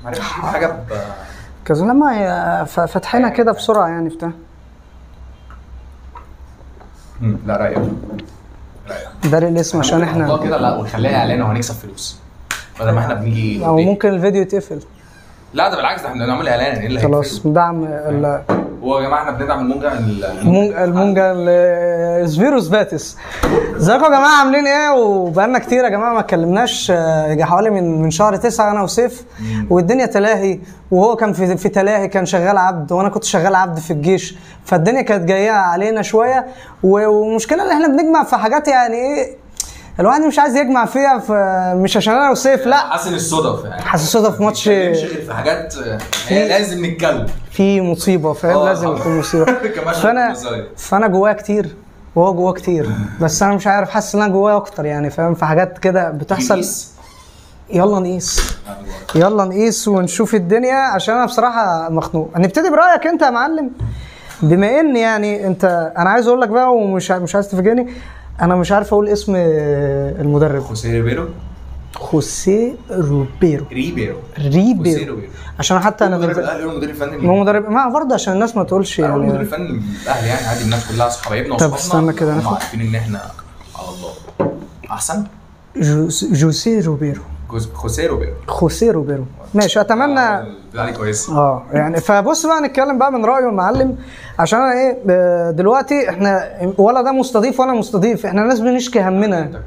عرفتش اجيب حاجة كذا لما فاتحينها كده بسرعة يعني بتاع. لا رايق داري الاسم عشان احنا كده. لا ونخليها اعلان وهنكسب فلوس بدل ما احنا بنيجي، او ممكن الفيديو يتقفل. لا ده بالعكس، ده احنا بنعمل اعلان. ايه اللي خلاص دعم هو يا جماعة احنا بندعم المونجا سبيروس باتس. ازيكم يا جماعة، عاملين ايه؟ وبقالنا كتير يا جماعة ما اتكلمناش، حوالي من شهر 9 انا وسيف، والدنيا تلاهي، وهو كان في تلاهي، كان شغال عبد وانا كنت شغال عبد في الجيش، فالدنيا كانت جاية علينا شوية. ومشكلة ان احنا بنجمع في حاجات يعني ايه الواحد مش عايز يجمع فيها، مش عشان انا وسيف، لا حاسس الصدف يعني، حاسس الصدف ماتش في حاجات لازم نتكلم في مصيبة، فاهم؟ لازم يكون مصيبة. فانا جوايا كتير وهو جواه كتير، بس انا مش عارف، حاسس ان انا جوايا اكتر يعني، فاهم؟ في حاجات كده بتحصل. يلا نقيس، يلا نقيس ونشوف الدنيا، عشان انا بصراحة مخنوق. هنبتدي برايك انت يا معلم، بما ان يعني انت، انا عايز اقول لك بقى ومش مش عايز تفاجئني، انا مش عارف اقول اسم المدرب. خوسيه ريبيرو. خوسيه روبيرو. ريبيرو. عشان حتى انا مدرب الاهلي والمدير الفني، هو مدرب ما برضه عشان الناس ما تقولش يعني المدير الفني الاهلي يعني عادي، الناس كلها حبايبنا وصحابنا. طب استنى كده، هم عارفين ان احنا على الله. احسن جوسيه روبيرو. خوسيه روبيرو. خوسيه روبيرو ماشي، اتمنى ده كويس. يعني فبص بقى نتكلم بقى من رايه المعلم، عشان انا ايه دلوقتي احنا ولا ده مستضيف ولا مستضيف، احنا ناس بنشكي همنا،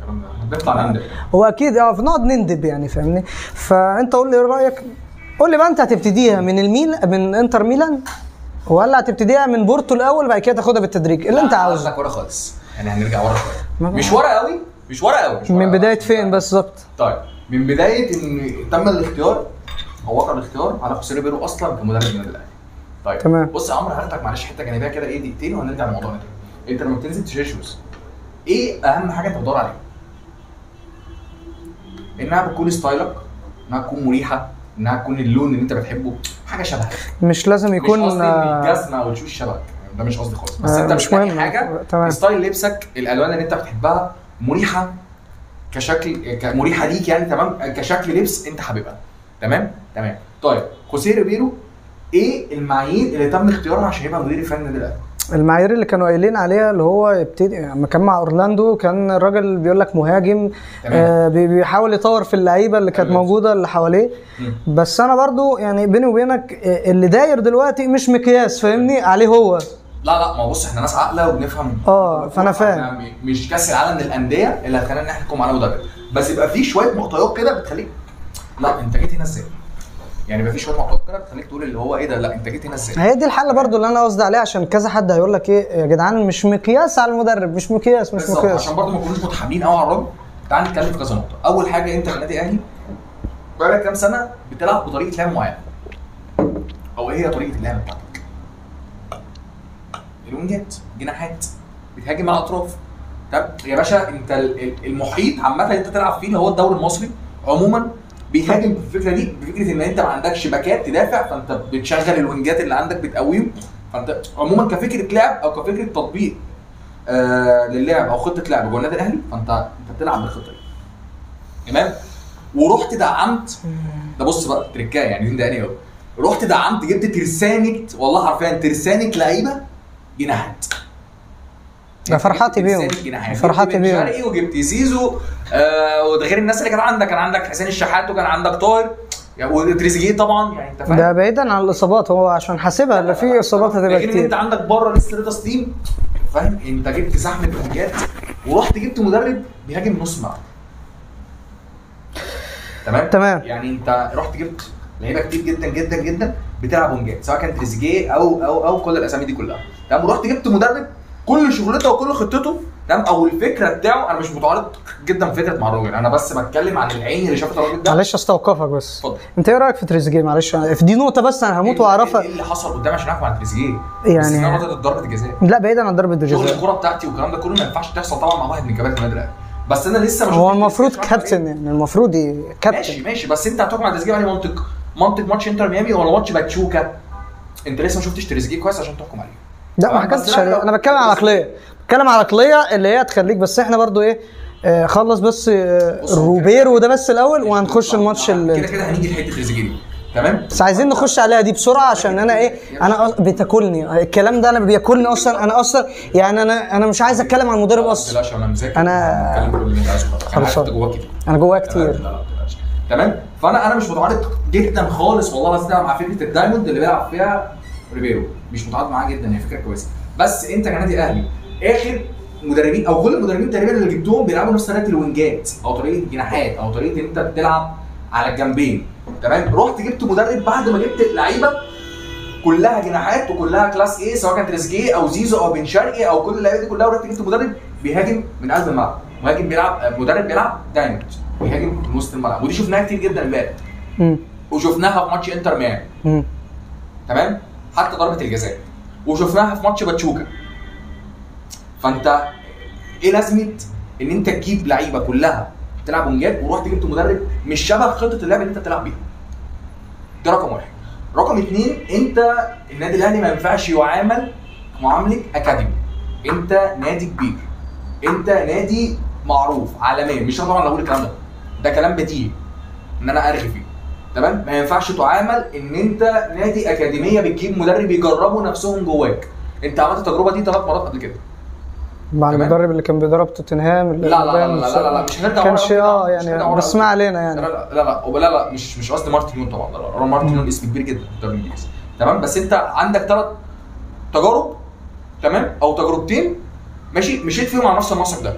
بنطلع نندب. هو اكيد بنقعد نندب يعني، فاهمني؟ فانت قول لي ايه رايك، قول لي بقى انت هتبتديها من من انتر ميلان ولا هتبتديها من بورتو الاول بعد كده تاخدها بالتدريج؟ اللي انت عاوزه. ورا خالص يعني، هنرجع ورا شوية، مش ورا قوي، مش ورا قوي، من بداية فين بالظبط؟ طيب من بداية ان تم الاختيار او وقع الاختيار على خوسيه ريبيرو اصلا كمدرب النادي الاهلي. طيب تمام. بص يا عمرو، هاخدك معلش حتة جانبيه كده ايه دقيقتين وهنرجع لموضوعنا تاني. انت لما بتنزل تشتري shoes، ايه اهم حاجة انت بتدور عليها؟ انها بتكون style ك، انها تكون مريحه، انها تكون اللون اللي انت بتحبه، حاجة شبهك. مش لازم يكون، مش قصدي الجزمة او ال shoes شبهك، ده مش قصدي خالص، بس انت مش مهم حاجة. تمام. style لبسك، الالوان اللي انت بتحبها، مريحه كشكل، مريحه ليك يعني، تمام، كشكل لبس انت حاببها. تمام تمام. طيب خوسيه ريبيرو ايه المعايير اللي تم اختيارها عشان يبقى مدير فني النادي الاهلي؟ المعايير اللي كانوا قايلين عليها اللي هو يبتدي لما كان مع اورلاندو، كان الراجل بيقول لك مهاجم، بيحاول يطور في اللعيبة اللي كانت موجودة اللي حواليه. بس انا برضو يعني بيني وبينك اللي داير دلوقتي مش مقياس، فاهمني عليه هو. لا لا، ما بص احنا ناس عاقلة وبنفهم، فانا فاهم مش كاس العالم للاندية اللي هتخلينا نحكم على مدرب، بس يبقى في شوية معطيات كده بتخليك لا انت جيت هنا ازاي، يعني يبقى في شوية معطيات كده بتخليك تقول اللي هو ايه ده، لا انت جيت هنا ازاي. هي دي الحلة برضو اللي انا قصدي عليها، عشان كذا حد هيقول لك ايه يا جدعان مش مقياس على المدرب، مش مقياس، مش مقياس، عشان برضو ما نكونوش متحاملين قوي على الراجل. تعال نتكلم في كذا نقطة. اول حاجة، انت كنادي اهلي بقالك كام سنة بتلعب بطريقة لعب معينة، او ايه هي طريقه اللعب بتاعتك؟ الوينجات، جناحات، بتهاجم على الاطراف. طب يا باشا انت المحيط عامة اللي انت تلعب فيه اللي هو الدوري المصري عموما بيهاجم بالفكرة دي، بفكره ان انت ما عندكش باكات تدافع، فانت بتشغل الوينجات اللي عندك بتقويهم. فانت عموما كفكرة لعب او كفكرة تطبيق للعب او خطه لعب جوه النادي الاهلي، فانت بتلعب بالخطة دي. تمام. ورحت دعمت ده، بص بقى تركايه يعني دي مضايقاني قوي. رحت دعمت، جبت ترسانه، والله حرفيا ترسانه لعيبة جناحات. ده فرحاتي بيهم، فرحاتي بيهم. شرقي وجبت زيزو، وده غير الناس اللي كانت عندك، كان عندك حسين الشحات وكان عندك طاهر وتريزيجيه طبعا، يعني انت فاهم. ده بعيدا عن الاصابات، هو عشان حاسبها اللي في اصابات هتبقى كتير. غير ان انت عندك بره لسه رضا سليم، فاهم؟ انت جبت زحمة وينجات ورحت جبت مدرب بيهاجم نص ملعب. تمام تمام. يعني انت رحت جبت لعيبة كتير جدا جدا جدا بتلعب وينجات، سواء كان تريزيجيه او او او كل الاسامي دي كلها. تمام. ورحت جبت مدرب كل شغلته وكل خطته، تمام، او الفكرة بتاعه. انا مش متعارض جدا في فكرة مع الراجل، انا بس بتكلم عن العين اللي شافت الراجل ده. معلش استوقفك بس، اتفضل. انت ايه رايك في تريزيجيه؟ معلش في دي نقطة بس انا هموت واعرفها. ايه اللي حصل قدام عشان احكم على تريزيجيه؟ يعني بس نقطة ضربه الجزاء، لا بعيدا عن ضربه الجزاء، شغل الكورة بتاعتي والكلام ده كله ما ينفعش تحصل طبعا مع واحد من كباتن النادي الاهلي. بس انا لسه ما هو المفروض كابتن يعني، المفروض كابتن. ماشي ماشي، بس انت هتحكم على تريزيجيه على منطق ماتش انتر ميامي ولا ماتش باتشوكا؟ انت لسه ما شفتش تريزيجيه كويس عشان تحكم عليه. لا ما حكمتش عليه، انا بتكلم على عقلية، بتكلم على عقلية اللي هي تخليك. بس احنا برضو ايه خلص بس روبيرو ده بس الاول وهنخش الماتش كده كده هنيجي لحته تريزيجيه دي. تمام؟ بس عايزين نخش عليها دي بسرعة عشان انا ايه، انا بتاكلني الكلام ده، انا بياكلني اصلا، انا اصلا يعني انا مش عايز اتكلم عن المدرب اصلا. لا انا مذاكر، انا اتكلم كل اللي انت عايزه، انا جواك كتير، انا جوايا كتير. لا تمام. فانا مش متعارض جدا خالص والله العظيم مع فكرة ال diamond اللي بيلعب فيها ريبيرو، مش متعارض معاه جدا، هي فكرة كويسة. بس انت كنادي اهلي اخر مدربين او كل المدربين تقريبا اللي جبتهم بيلعبوا نفس طريقه الوينجات او طريقه الجناحات او طريقه ان انت بتلعب على الجنبين. تمام؟ رحت جبت مدرب بعد ما جبت لعيبة كلها جناحات وكلها class A، سواء كان تريزيجيه او زيزو او بن شرقي او كل اللعيبة دي كلها، ورحت جبت مدرب بيهاجم من قلب الملعب، مهاجم بيلعب، مدرب بيلعب diamond بيهاجم من وسط الملعب، ودي شفناها كتير جدا امبارح وشفناها في ماتش انتر ميامي. تمام؟ حتى ضربه الجزاء، وشفناها في ماتش باتشوكا. فانت ايه لازمه ان انت تجيب لعيبة كلها بتلعب وينجات ورحت جبت مدرب مش شبه خطه اللعب اللي انت بتلعب بيها؟ ده رقم واحد. رقم اثنين، انت النادي الاهلي ما ينفعش يعامل معاملة اكاديمي. انت نادي كبير، انت نادي معروف عالميا، مش انا طبعا اقول الكلام ده، ده كلام بديهي ان انا ارغي فيه. تمام؟ ما ينفعش تعامل ان انت نادي اكاديمية بتجيب مدرب يجربوا نفسهم جواك. انت عملت التجربة دي 3 مرات قبل كده مع المدرب اللي كان بيدرب توتنهام. لا لا لا لا لا, لا مش هنرجع ورا، يعني بس ما علينا يعني. لا لا لا لا لا مش قصدي مارتن يون طبعا، لا مارتن يون اسم كبير جدا في الدوري الانجليزي. تمام؟ بس انت عندك 3 تجارب، تمام، او تجربتين ماشي مشيت فيهم على نفس النسق ده،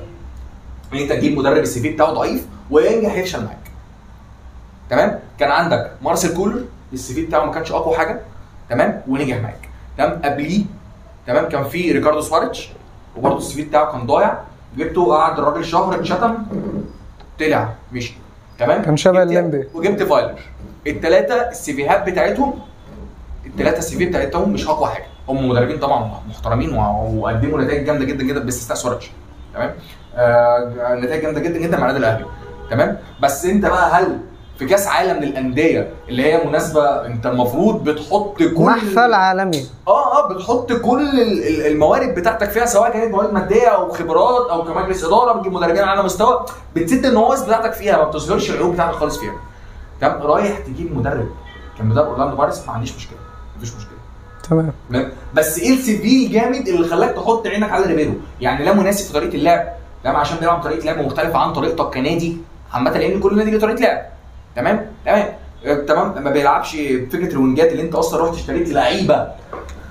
ان انت تجيب مدرب ال CV بتاعه ضعيف وينجح يفشل معاك. تمام؟ كان عندك مارسيل كولر ال CV بتاعه ما كانش اقوى حاجة، تمام، ونجح معاك. تمام؟ قبليه تمام كان في ريكاردو سواريتش وبرده ال CV بتاعه كان ضايع، جبته قعد الراجل شهر اتشتم طلع مشي. تمام؟ كان شبه الليمبي. وجبت فايلر. الثلاثة ال CV هات بتاعتهم، الثلاثة ال CV بتاعتهم مش اقوى حاجة، هم مدربين طبعا محترمين وقدموا نتائج جامدة جدا جدا باستثناء سواريتش. تمام؟ نتائج جامدة جدا جدا مع النادي الاهلي. تمام؟ بس انت بقى هل في كاس عالم للاندية اللي هي مناسبة انت المفروض بتحط كل محفل عالمي، بتحط كل الموارد بتاعتك فيها، سواء كانت موارد مادية او خبرات او كمجلس ادارة بتجيب مدربين على مستوى، بتسد النواقص بتاعتك فيها، ما بتظهرش العيوب بتاعتك خالص فيها. تمام؟ رايح تجيب مدرب كان مدرب اورلاندو بايرتس، ما عنديش مشكلة، مفيش مشكلة. تمام. بس ايه ال CV الجامد اللي خلاك تحط عينك على ريبيرو؟ يعني لا مناسب في طريقه اللعب، تمام، عشان بيلعب طريقه لعب مختلفة عن طريقتك كنادي عامة، لان كل نادي له طريقه لعب. تمام؟ تمام تمام. ما بيلعبش فكرة الوينجات اللي انت اصلا رحت اشتريت لعيبة،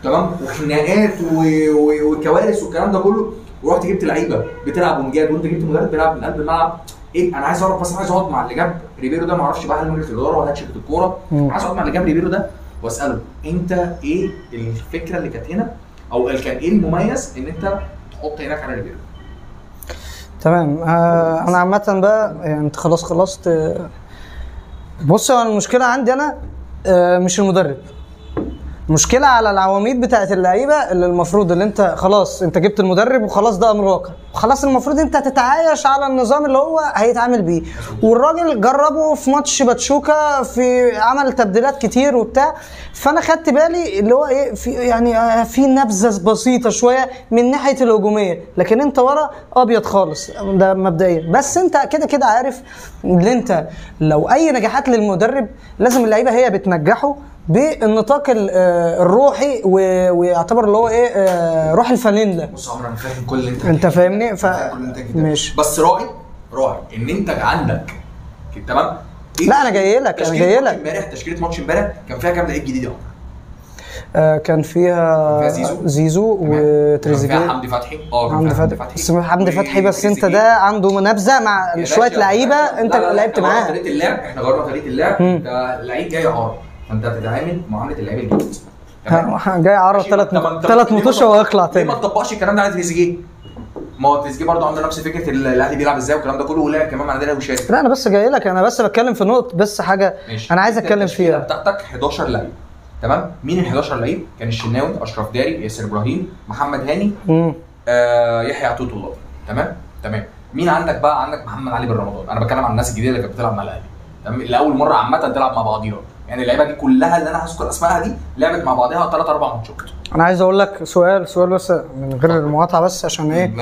تمام، وخناقات وكوارث والكلام ده كله، ورحت جبت لعيبة بتلعب وينجات وانت جبت مدرب بيلعب من قلب الملعب. ايه؟ انا عايز اعرف، بس عايز اقعد مع اللي جاب ريبيرو ده، ما اعرفش بقى هل مجلس الادارة ولا شركة الكورة، عايز اقعد مع اللي جاب ريبيرو ده واساله انت ايه الفكرة اللي كانت هنا، او كان ايه المميز ان انت تحط هناك على ريبيرو. تمام. انا عامة بقى يعني انت خلاص خلصت. بص، انا المشكلة عندي انا مش المدرب، مشكلة على العواميد بتاعت اللعيبة اللي المفروض اللي انت خلاص انت جبت المدرب وخلاص ده امر واقع، خلاص المفروض انت تتعايش على النظام اللي هو هيتعامل بيه. والراجل جربه في ماتش باتشوكا، في عمل تبديلات كتير وبتاع، فانا خدت بالي اللي هو ايه، في يعني في نبذه بسيطة شوية من ناحية الهجومية، لكن انت ورا ابيض خالص ده مبدئيا. بس انت كده كده عارف ان انت لو اي نجاحات للمدرب لازم اللعيبة هي بتنجحه بالنطاق الروحي، ويعتبر اللي هو ايه، روح الفانيلا. بص يا عمرو، انا فاهم كل اللي انت فاهمني، ماشي، بس راعي ان انت عندك تمام. إيه؟ لا انا جاي لك، انا جاي لك. امبارح تشكيله ماتش امبارح كان فيها كام لعيب جديد يا عمر؟ كان فيها زيزو وتريزيجيه، كان فيها حمدي فتحي. حمدي فتحي، بس حمدي فتحي بس انت ده عنده منابذه مع شوية لعيبة انت لعبت معاها. طريقه اللعب، احنا غيرنا طريقه اللعب، ده لعيب جاي عار، فانت هتتعامل معاملة اللعيب الجديد. جاي عرض 3 ماتشات واخلع تاني. ليه ما تطبقش الكلام ده على تريزيجيه؟ ما هو تريزيجيه برضه عنده نفس فكرة الاهلي بيلعب ازاي والكلام ده كله، ولعب كمان مع نادي وشارك. لا انا بس جاي لك، انا بس بتكلم في نقطة، بس حاجة ماشي. انا عايز اتكلم فيها. بتاعتك 11 لعيب، تمام؟ مين ال 11 لعيب؟ كان الشناوي، اشرف داري، ياسر ابراهيم، محمد هاني، يحيى عطية الله. تمام؟ تمام. مين عندك بقى؟ عندك محمد علي بن رمضان. انا بتكلم عن الناس الجديدة اللي كانت بتلعب مع الاهلي، تمام، اللي اول مرة عامة تلعب مع بعضيها. يعني اللعيبة دي كلها اللي انا هذكر اسمائها دي لعبت مع بعضها 3 4 ماتشات. انا عايز اقول لك سؤال بس من غير المقاطعة، بس عشان ايه؟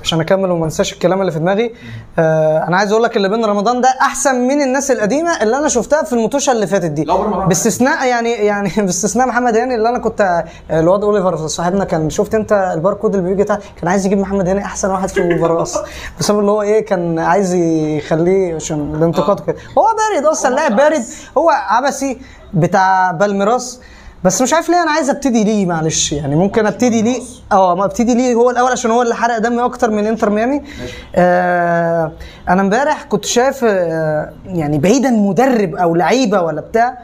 عشان اكمل وما انساش الكلام اللي في دماغي. انا عايز اقول لك اللي بين رمضان ده احسن من الناس القديمة اللي انا شفتها في المطوشه اللي فاتت دي، باستثناء يعني باستثناء محمد هاني اللي انا كنت الواد اوليفر صاحبنا كان، شفت انت الباركود اللي بيجي كان عايز يجيب محمد هاني احسن واحد في المباراة اصلا، بسبب اللي هو ايه كان عايز يخليه عشان الانتقاد كده. هو بارد اصلا، لاعب بارد، هو عبسي بتاع بالميراس، بس مش عارف ليه انا عايز ابتدي ليه، معلش يعني ممكن ابتدي ليه، ما ابتدي ليه هو الاول عشان هو اللي حرق دمي اكتر من انتر ميامي. انا امبارح كنت شايف يعني بعيدا مدرب او لعيبة ولا بتاع،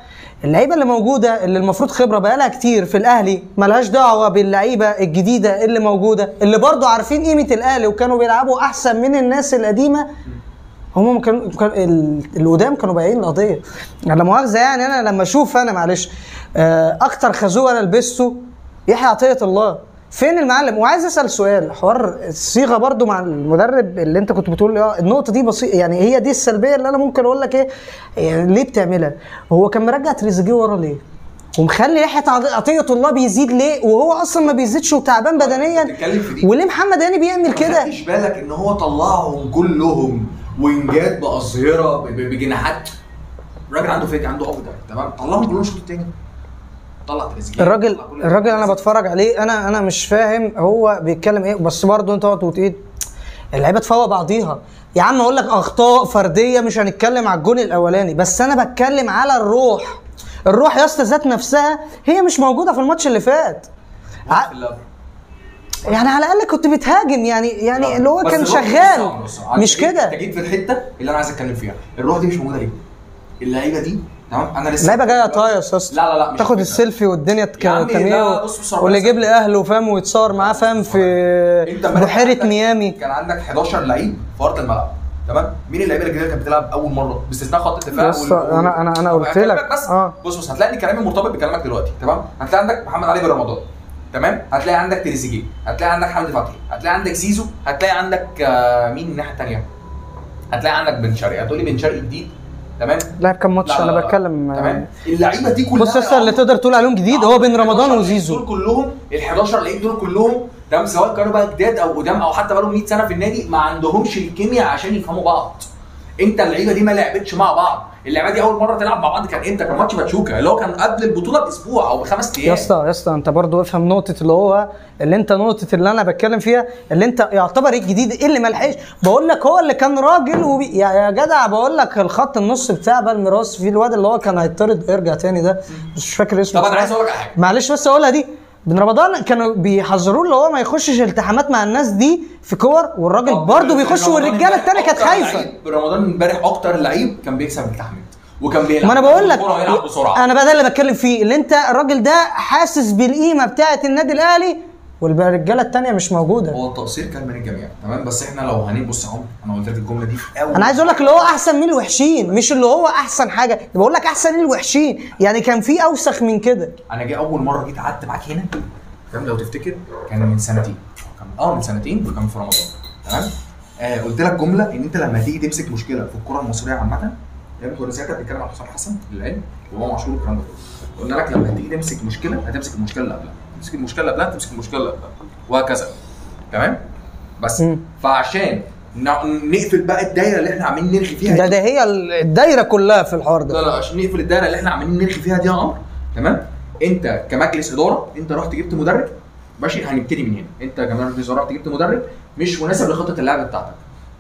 اللعيبة اللي موجودة اللي المفروض خبره بقالها كتير في الاهلي ملهاش دعوه باللعيبه الجديدة اللي موجودة اللي برضو عارفين قيمة الاهلي وكانوا بيلعبوا احسن من الناس القديمة. هم كانوا القدام كانوا بايعين القضية. لا مؤاخذة يعني انا لما اشوف، انا معلش اكتر خازوق انا لبسته يحيى عطية الله، فين المعلم؟ وعايز اسال سؤال، حوار الصيغة برضو مع المدرب اللي انت كنت بتقول النقطة دي بسيطة، يعني هي دي السلبية اللي انا ممكن اقول لك ايه يعني ليه بتعملها. هو كان مرجع تريزيجيه ورا ليه؟ ومخلي يحيى عطية الله بيزيد ليه وهو اصلا ما بيزيدش وتعبان بدنيا؟ وليه محمد هاني بيعمل كده؟ ما خدتش بالك ان هو طلعهم كلهم وينجات باظهره بجناحات؟ الراجل عنده فكرة، عنده عقده، تمام؟ طلعهم كلهم الشوط الثاني، طلع تريزيجيه. الراجل انا بتفرج عليه انا مش فاهم هو بيتكلم ايه، بس برضه انت تقعد وتقول اللعيبة تفوق بعضيها. يا عم اقول لك اخطاء فردية، مش هنتكلم على الجون الاولاني، بس انا بتكلم على الروح. الروح يا اسطى ذات نفسها هي مش موجودة في الماتش اللي فات. يعني على الاقل كنت بتهاجم، يعني اللي هو كان شغال، مش كده. انت جيت في الحتة اللي انا عايز اتكلم فيها، الروح دي مش موجودة ليه؟ اللعيبة دي تمام، انا لسه اللعيبة جاية طايص يا اسطى. لا لا لا، تاخد السيلفي والدنيا تمام، واللي يجيب لي اهله فاهم ويتصور معاه فاهم في بحيرة ميامي. كان عندك 11 لعيب في ارض الملعب، تمام؟ مين اللعيبة الجديدة اللي كانت بتلعب اول مرة باستثناء خط الدفاع؟ بس انا قلت لك بس بص هتلاقي ان كلامي مرتبط بكلامك دلوقتي، تمام؟ هتلاقي عندك محمد علي بن رمضان، تمام؟ هتلاقي عندك تريزيجيه، هتلاقي عندك حمدي فتحي، هتلاقي عندك زيزو، هتلاقي عندك مين الناحية الثانية؟ هتلاقي عندك بن شرقي. هتقولي بن شرقي جديد، تمام؟ لعب كام ماتش؟ انا بتكلم تمام. اللعيبة دي كلها بص اللي تقدر تقول عليهم جديد هو بن رمضان وزيزو، دول كلهم ال 11 لعيب دول كلهم، تمام؟ سواء كانوا بقى جداد او قدام او حتى بقى لهم 100 سنة في النادي، ما عندهمش الكيمياء عشان يفهموا بعض. انت اللعيبة دي ما لعبتش مع بعض، اللعيبة دي اول مرة تلعب مع بعض كان امتى؟ كان ماتش باتشوكا اللي هو كان قبل البطولة باسبوع او ب5 ايام. يا اسطى انت برضو افهم نقطة اللي هو اللي انت نقطة اللي انا بتكلم فيها، اللي انت يعتبر ايه الجديد، ايه اللي ما لحقش؟ بقول لك هو اللي كان راجل يا جدع، بقول لك الخط النص بتاع بالميراس في الواد اللي هو كان هيطرد ارجع تاني ده مش فاكر اسمه. طب انا عايز اقول لك حاجة معلش بس اقولها دي، بن رمضان كانوا بيحذروه اللي هو ما يخشش التحامات مع الناس دي في كور، والراجل برضه بيخش والرجاله الثانية كانت خايفة. بن رمضان امبارح اكتر لعيب كان بيكسب التحامات وكان بيلعب. ما انا بقول لك انا بقى ده اللي بتكلم فيه، اللي انت الراجل ده حاسس بالقيمة بتاعه النادي الاهلي والرجاله الثانية مش موجودة. هو التقصير كان من الجميع، تمام؟ بس احنا لو هنبص اهو، انا قلت لك الجملة دي في اول، انا عايز اقول لك اللي هو احسن من الوحشين، مش اللي هو احسن حاجة، بقول لك احسن من الوحشين، يعني كان في اوسخ من كده. انا جي اول مرة جيت قعدت معاك هنا، تمام؟ لو تفتكر كان من سنتين، كان من سنتين، وكان في رمضان، تمام؟ قلت لك جملة ان انت لما تيجي تمسك مشكلة في الكره المصرية عامة، تمام؟ كنا ساعتها بنتكلم على حسام حسن للعلم وامام عاشور والكلام ده كله، قلنا لك لما تيجي تمسك مشكلة هتمسك المشكلة اللي قبلها، تمسك المشكلة اللي قبلها، تمسك المشكلة اللي قبلها، وهكذا، تمام؟ بس فعشان نقفل بقى الدايرة اللي احنا عاملين نرغي فيها ده هي الدايرة كلها في الحوار ده. لا عشان نقفل الدايرة اللي احنا عاملين نرغي فيها دي يا عمرو، تمام؟ انت كمجلس ادارة انت رحت جبت مدرب، ماشي؟ هنبتدي من هنا. انت كمجلس ادارة رحت جبت مدرب مش مناسب لخطة اللعب بتاعتك،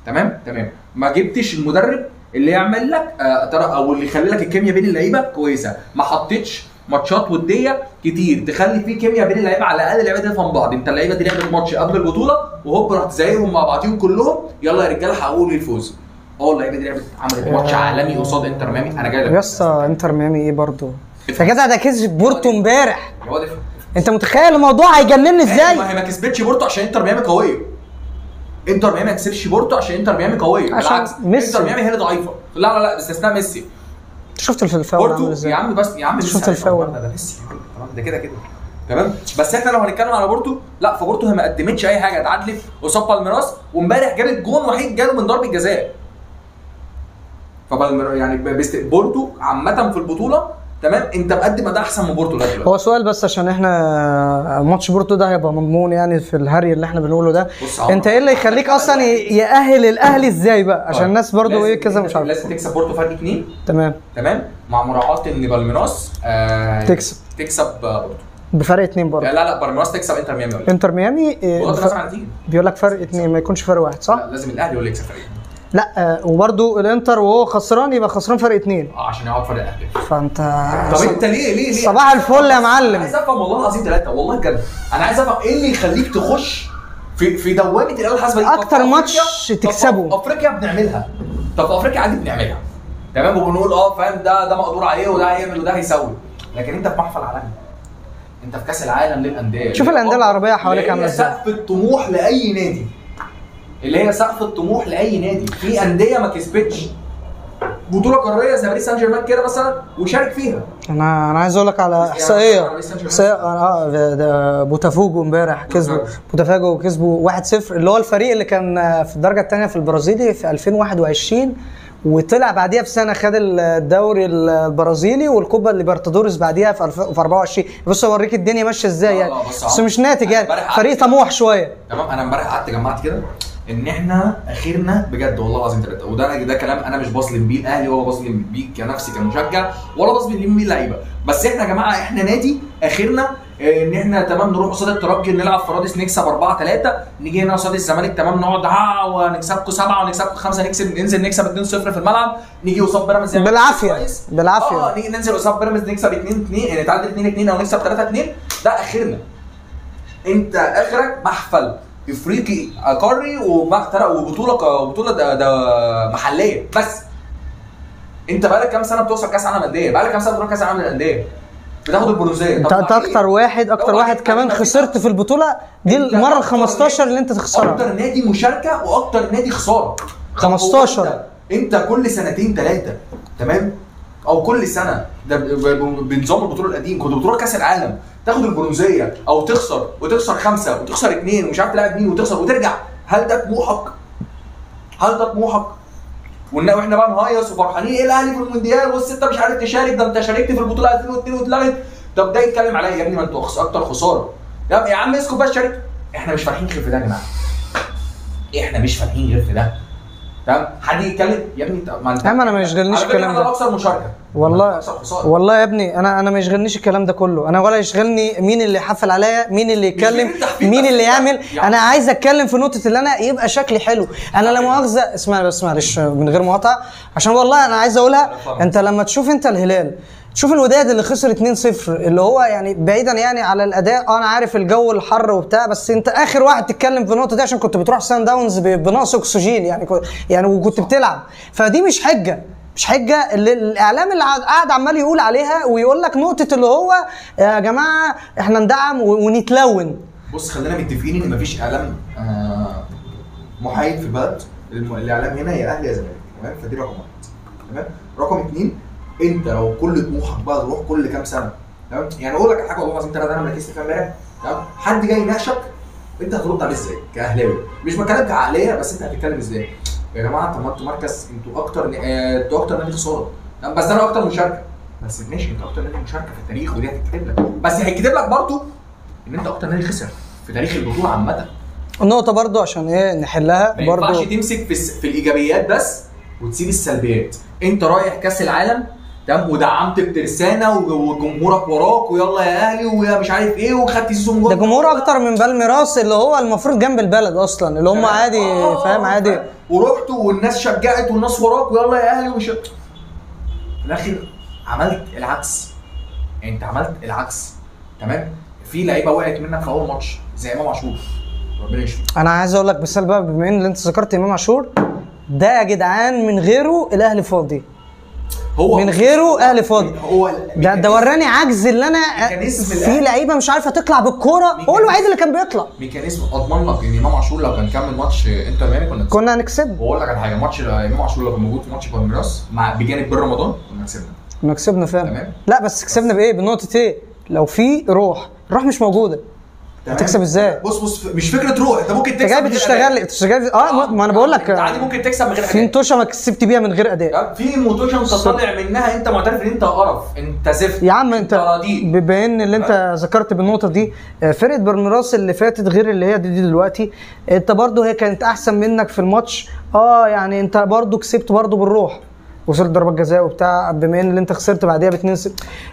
تمام؟ تمام. ما جبتش المدرب اللي يعمل لك او اللي يخلي لك الكيمياء بين اللعيبة كويسة، ما حطيتش ماتشات وديه كتير تخلي فيه كيمياء بين اللعيبة، على الاقل اللعيبة تفهم بعض. انت اللعيبة دي لعبت ماتش قبل البطولة وهوب رحت زيهم مع بعضيهم كلهم، يلا يا رجاله حققوا لي الفوز. اللعيبة دي لعبت عملت ماتش عالمي قصاد انتر ميامي. انا جاي لك يا اسطى، انتر ميامي ايه برضه يا جدع؟ ده كسب بورتو امبارح، انت متخيل الموضوع هيجنني ازاي؟ ما هي ما كسبتش بورتو عشان انتر ميامي قوية. انتر ميامي ما كسبش بورتو عشان انتر ميامي قوية، بالعكس انتر ميامي هي اللي ضعيفة. لا لا لا، باستثناء ميسي. شفت الفاول عامل ازاي يا عم؟ بس يا عم شفت الفاول ده ميسي، تمام؟ ده كده كده، تمام؟ بس احنا لو هنتكلم على بورتو، لا فبورتو هي ما قدمتش اي حاجة، اتعادلت قصاد بالميراس، وامبارح جابت جون وحيد جاله من ضربه جزاء. فبالميراس يعني بورتو عامة في البطولة تمام، انت مقدم اداء احسن من بورتو لغاية دلوقتي. هو سؤال بس عشان احنا ماتش بورتو ده هيبقى مضمون يعني في الهري اللي احنا بنقوله ده، انت ايه اللي يخليك اصلا يأهل الاهلي ازاي بقى؟ عشان الناس برضو ايه كذا مش عارف. لازم تكسب بورتو فرق 2. تمام تمام، مع مراعاة ان بالميراس تكسب بورتو بفرق 2 برضه. لا لا، بالميراس تكسب انتر ميامي ولا انتر ميامي بيقول لك فرق 2، ما يكونش فرق 1 صح؟ لا، لازم الاهلي هو اللي يكسب فرق. لا وبرده الانتر وهو خسران يبقى خسران فرق 2 عشان يقعد فرق اهداف. فانت طب انت ليه ليه ليه؟ صباح الفل يا معلم. عايز افهم والله العظيم ثلاثة، والله بجد انا عايز افهم ايه اللي يخليك تخش في دوامه الاله الحاسبة دي. اكتر ماتش تكسبه افريقيا بنعملها، طب افريقيا عادي بنعملها تمام، وبنقول فاهم ده مقدور عليه وده هيعمل وده هيسوي، لكن انت في محفل عالمي، انت في كاس العالم للاندية. شوف الاندية العربية حواليك عامله ازاي. سقف الطموح لاي نادي، اللي هي سقف الطموح لاي نادي. في اندية ما كسبتش بطوله قارية زي باريس سان جيرمان كده مثلا وشارك فيها. انا عايز اقول لك على احصائية ده بوتافوجو امبارح كسبوا بوتافوجو كسبوا 1-0، اللي هو الفريق اللي كان في الدرجة الثانية في البرازيلي في 2021، وطلع بعديها بسنة خد الدوري البرازيلي والكوبا ليبرتادوريس بعديها في 24. بص اوريك الدنيا ماشية ازاي يعني، بس مش ناتج يعني، فريق طموح شوية. تمام، انا امبارح قعدت جمعت كده ان احنا اخرنا بجد والله العظيم ثلاثة، وده ده كلام انا مش بظلم بيه الاهلي ولا بظلم بيه كنفسي كمشجع ولا بظلم بيه اللعيبة، بس احنا يا جماعة احنا نادي اخرنا ان احنا تمام نروح قصاد الترجي نلعب في رادس نكسب 4-3، نيجي هنا قصاد الزمالك تمام نقعد ونكسبكم 7 ونكسبكم 5، نكسب ننزل نكسب 2-0 في الملعب، نيجي قصاد بيراميدز بالعافية بالعافية، نيجي ننزل قصاد بيراميدز نكسب 2-2، نتعادل 2-2 او نكسب 3-2. ده اخرنا. انت اخرك محفل افريقي قاري وبطولة ده محليه بس. انت بقالك كام سنة بتوصل كاس عالم اندية؟ بقالك كام سنة بتروح كاس عالم للاندية؟ بتاخد البرونزيه. انت اكتر واحد، اكتر واحد كمان خسرت في البطولة دي المرة ال 15 اللي انت تخسرها. اكتر نادي مشاركة واكتر نادي خسارة 15. انت كل سنتين ثلاثة تمام، او كل سنة ده بنظام البطولة القديم كنت بتروح كاس العالم تاخد البرونزيه او تخسر، وتخسر 5 وتخسر 2 ومش عارف تلعب مين وتخسر وترجع. هل ده طموحك؟ هل ده طموحك؟ واحنا بقى نهيص وفرحانين ايه الاهلي في المونديال والستة مش عارف تشارك، ده انت شاركت في البطولة 2002 واتلغت. طب ده يتكلم عليا يا ابني، ما انتوا اكتر خسارة يا عم، اسكت بقى شارك. احنا مش فالحين غير في ده يا جماعة، احنا مش فالحين غير في ده تمام. حد يتكلم يا ابني ما انت يا عم انا ما يشغلنيش الكلام ده. انا اكثر مشاركة والله والله يا ابني، انا ما يشغلنيش الكلام ده كله، انا ولا يشغلني مين اللي يحفل عليا، مين اللي يتكلم، مين اللي يعمل. انا عايز اتكلم في نقطة اللي انا يبقى شكلي حلو. انا لا مؤاخذة اسمعني بس معلش من غير مقاطعه، عشان والله انا عايز اقولها. انت لما تشوف انت الهلال، تشوف الوداد اللي خسر 2-0، اللي هو يعني بعيدا يعني على الاداء، انا عارف الجو الحر وبتاع، بس انت اخر واحد تتكلم في النقطة دي عشان كنت بتروح سان داونز بنقص اكسجين يعني، يعني وكنت بتلعب. فدي مش حجه، مش حجه اللي الاعلام اللي قاعد عمال يقول عليها ويقول لك نقطة اللي هو يا جماعة احنا ندعم ونتلون. بص خلينا متفقين ان مفيش اعلام محايد في البلد. الاعلام هنا يا اهلي يا زمالك تمام، فدي رقم واحد تمام. رقم اثنين، انت لو كل طموحك بقى تروح كل كام سنة تمام، يعني اقول لك على حاجة والله العظيم ثلاثة انا ما ركزت فيها امبارح تمام، حد جاي يناقشك انت هترد عليه ازاي كاهلاوي؟ مش بتكلم كعقليه، بس انت هتتكلم ازاي؟ يا جماعة طب ما انتوا مركز، انتوا اكتر انتوا اكتر نادي خسارة تمام، بس انا اكتر مشاركة. بس ماشي، انت اكتر نادي مشاركة في التاريخ ودي هتتكتب لك، بس هيتكتب لك برضه ان انت اكتر نادي خسر في تاريخ البطولة عامة. النقطة برضه عشان ايه نحلها برضه، ما ينفعش تمسك في الايجابيات بس وتسيب السلبيات. انت رايح كاس العالم تمام ودعمت بترسانه وجمهورك وراك ويلا يا اهلي ويا مش عارف ايه، وخدت season ده جمهور اكتر من بالميراس اللي هو المفروض جنب البلد اصلا، اللي هم عادي فاهم عادي، ورحت والناس شجعت والناس وراك ويلا يا اهلي ومش، في الاخر عملت العكس. يعني انت عملت العكس تمام. في لعيبة وقعت منك في اول ماتش زي امام عاشور، ربنا يشفيه. انا عايز اقول لك مثال بقى، بما ان انت ذكرت امام عاشور ده يا جدعان، من غيره الاهلي فاضي، هو من غيره اهلي فاضي. هو ده وراني عجز اللي انا في لعيبة مش عارفه تطلع بالكورة، هو الوحيد اللي كان بيطلع. mechanism اضمن لك ان امام عاشور لو كان كمل ماتش انتر ميامي كنا هنكسب. واقول لك على حاجة، ماتش امام عاشور لو كان موجود في ماتش بالميراس مع بجانب بن رمضان كنا كسبنا. كنا كسبنا فعلا. لا بس كسبنا بايه؟ بنقطة ايه؟ لو في روح، الروح مش موجودة. هتكسب ازاي؟ بص مش فكرة روح، انت ممكن تكسب. انت جاي بتشتغل ما انا بقول لك عادي ممكن تكسب من غير اداء. في متوشه ما كسبت بيها من غير اداء، في متوشه انت طالع منها انت معترف ان انت قرف، انت زفت يا عم. انت بما ان اللي انت ذكرت بالنقطة دي، فرقه بالميراس اللي فاتت غير اللي هي دي دلوقتي، انت برضو هي كانت احسن منك في الماتش، يعني انت برضو كسبت برضو بالروح، وصلت ضربات جزاء وبتاع، بما ان اللي انت خسرت بعديها ب2-0.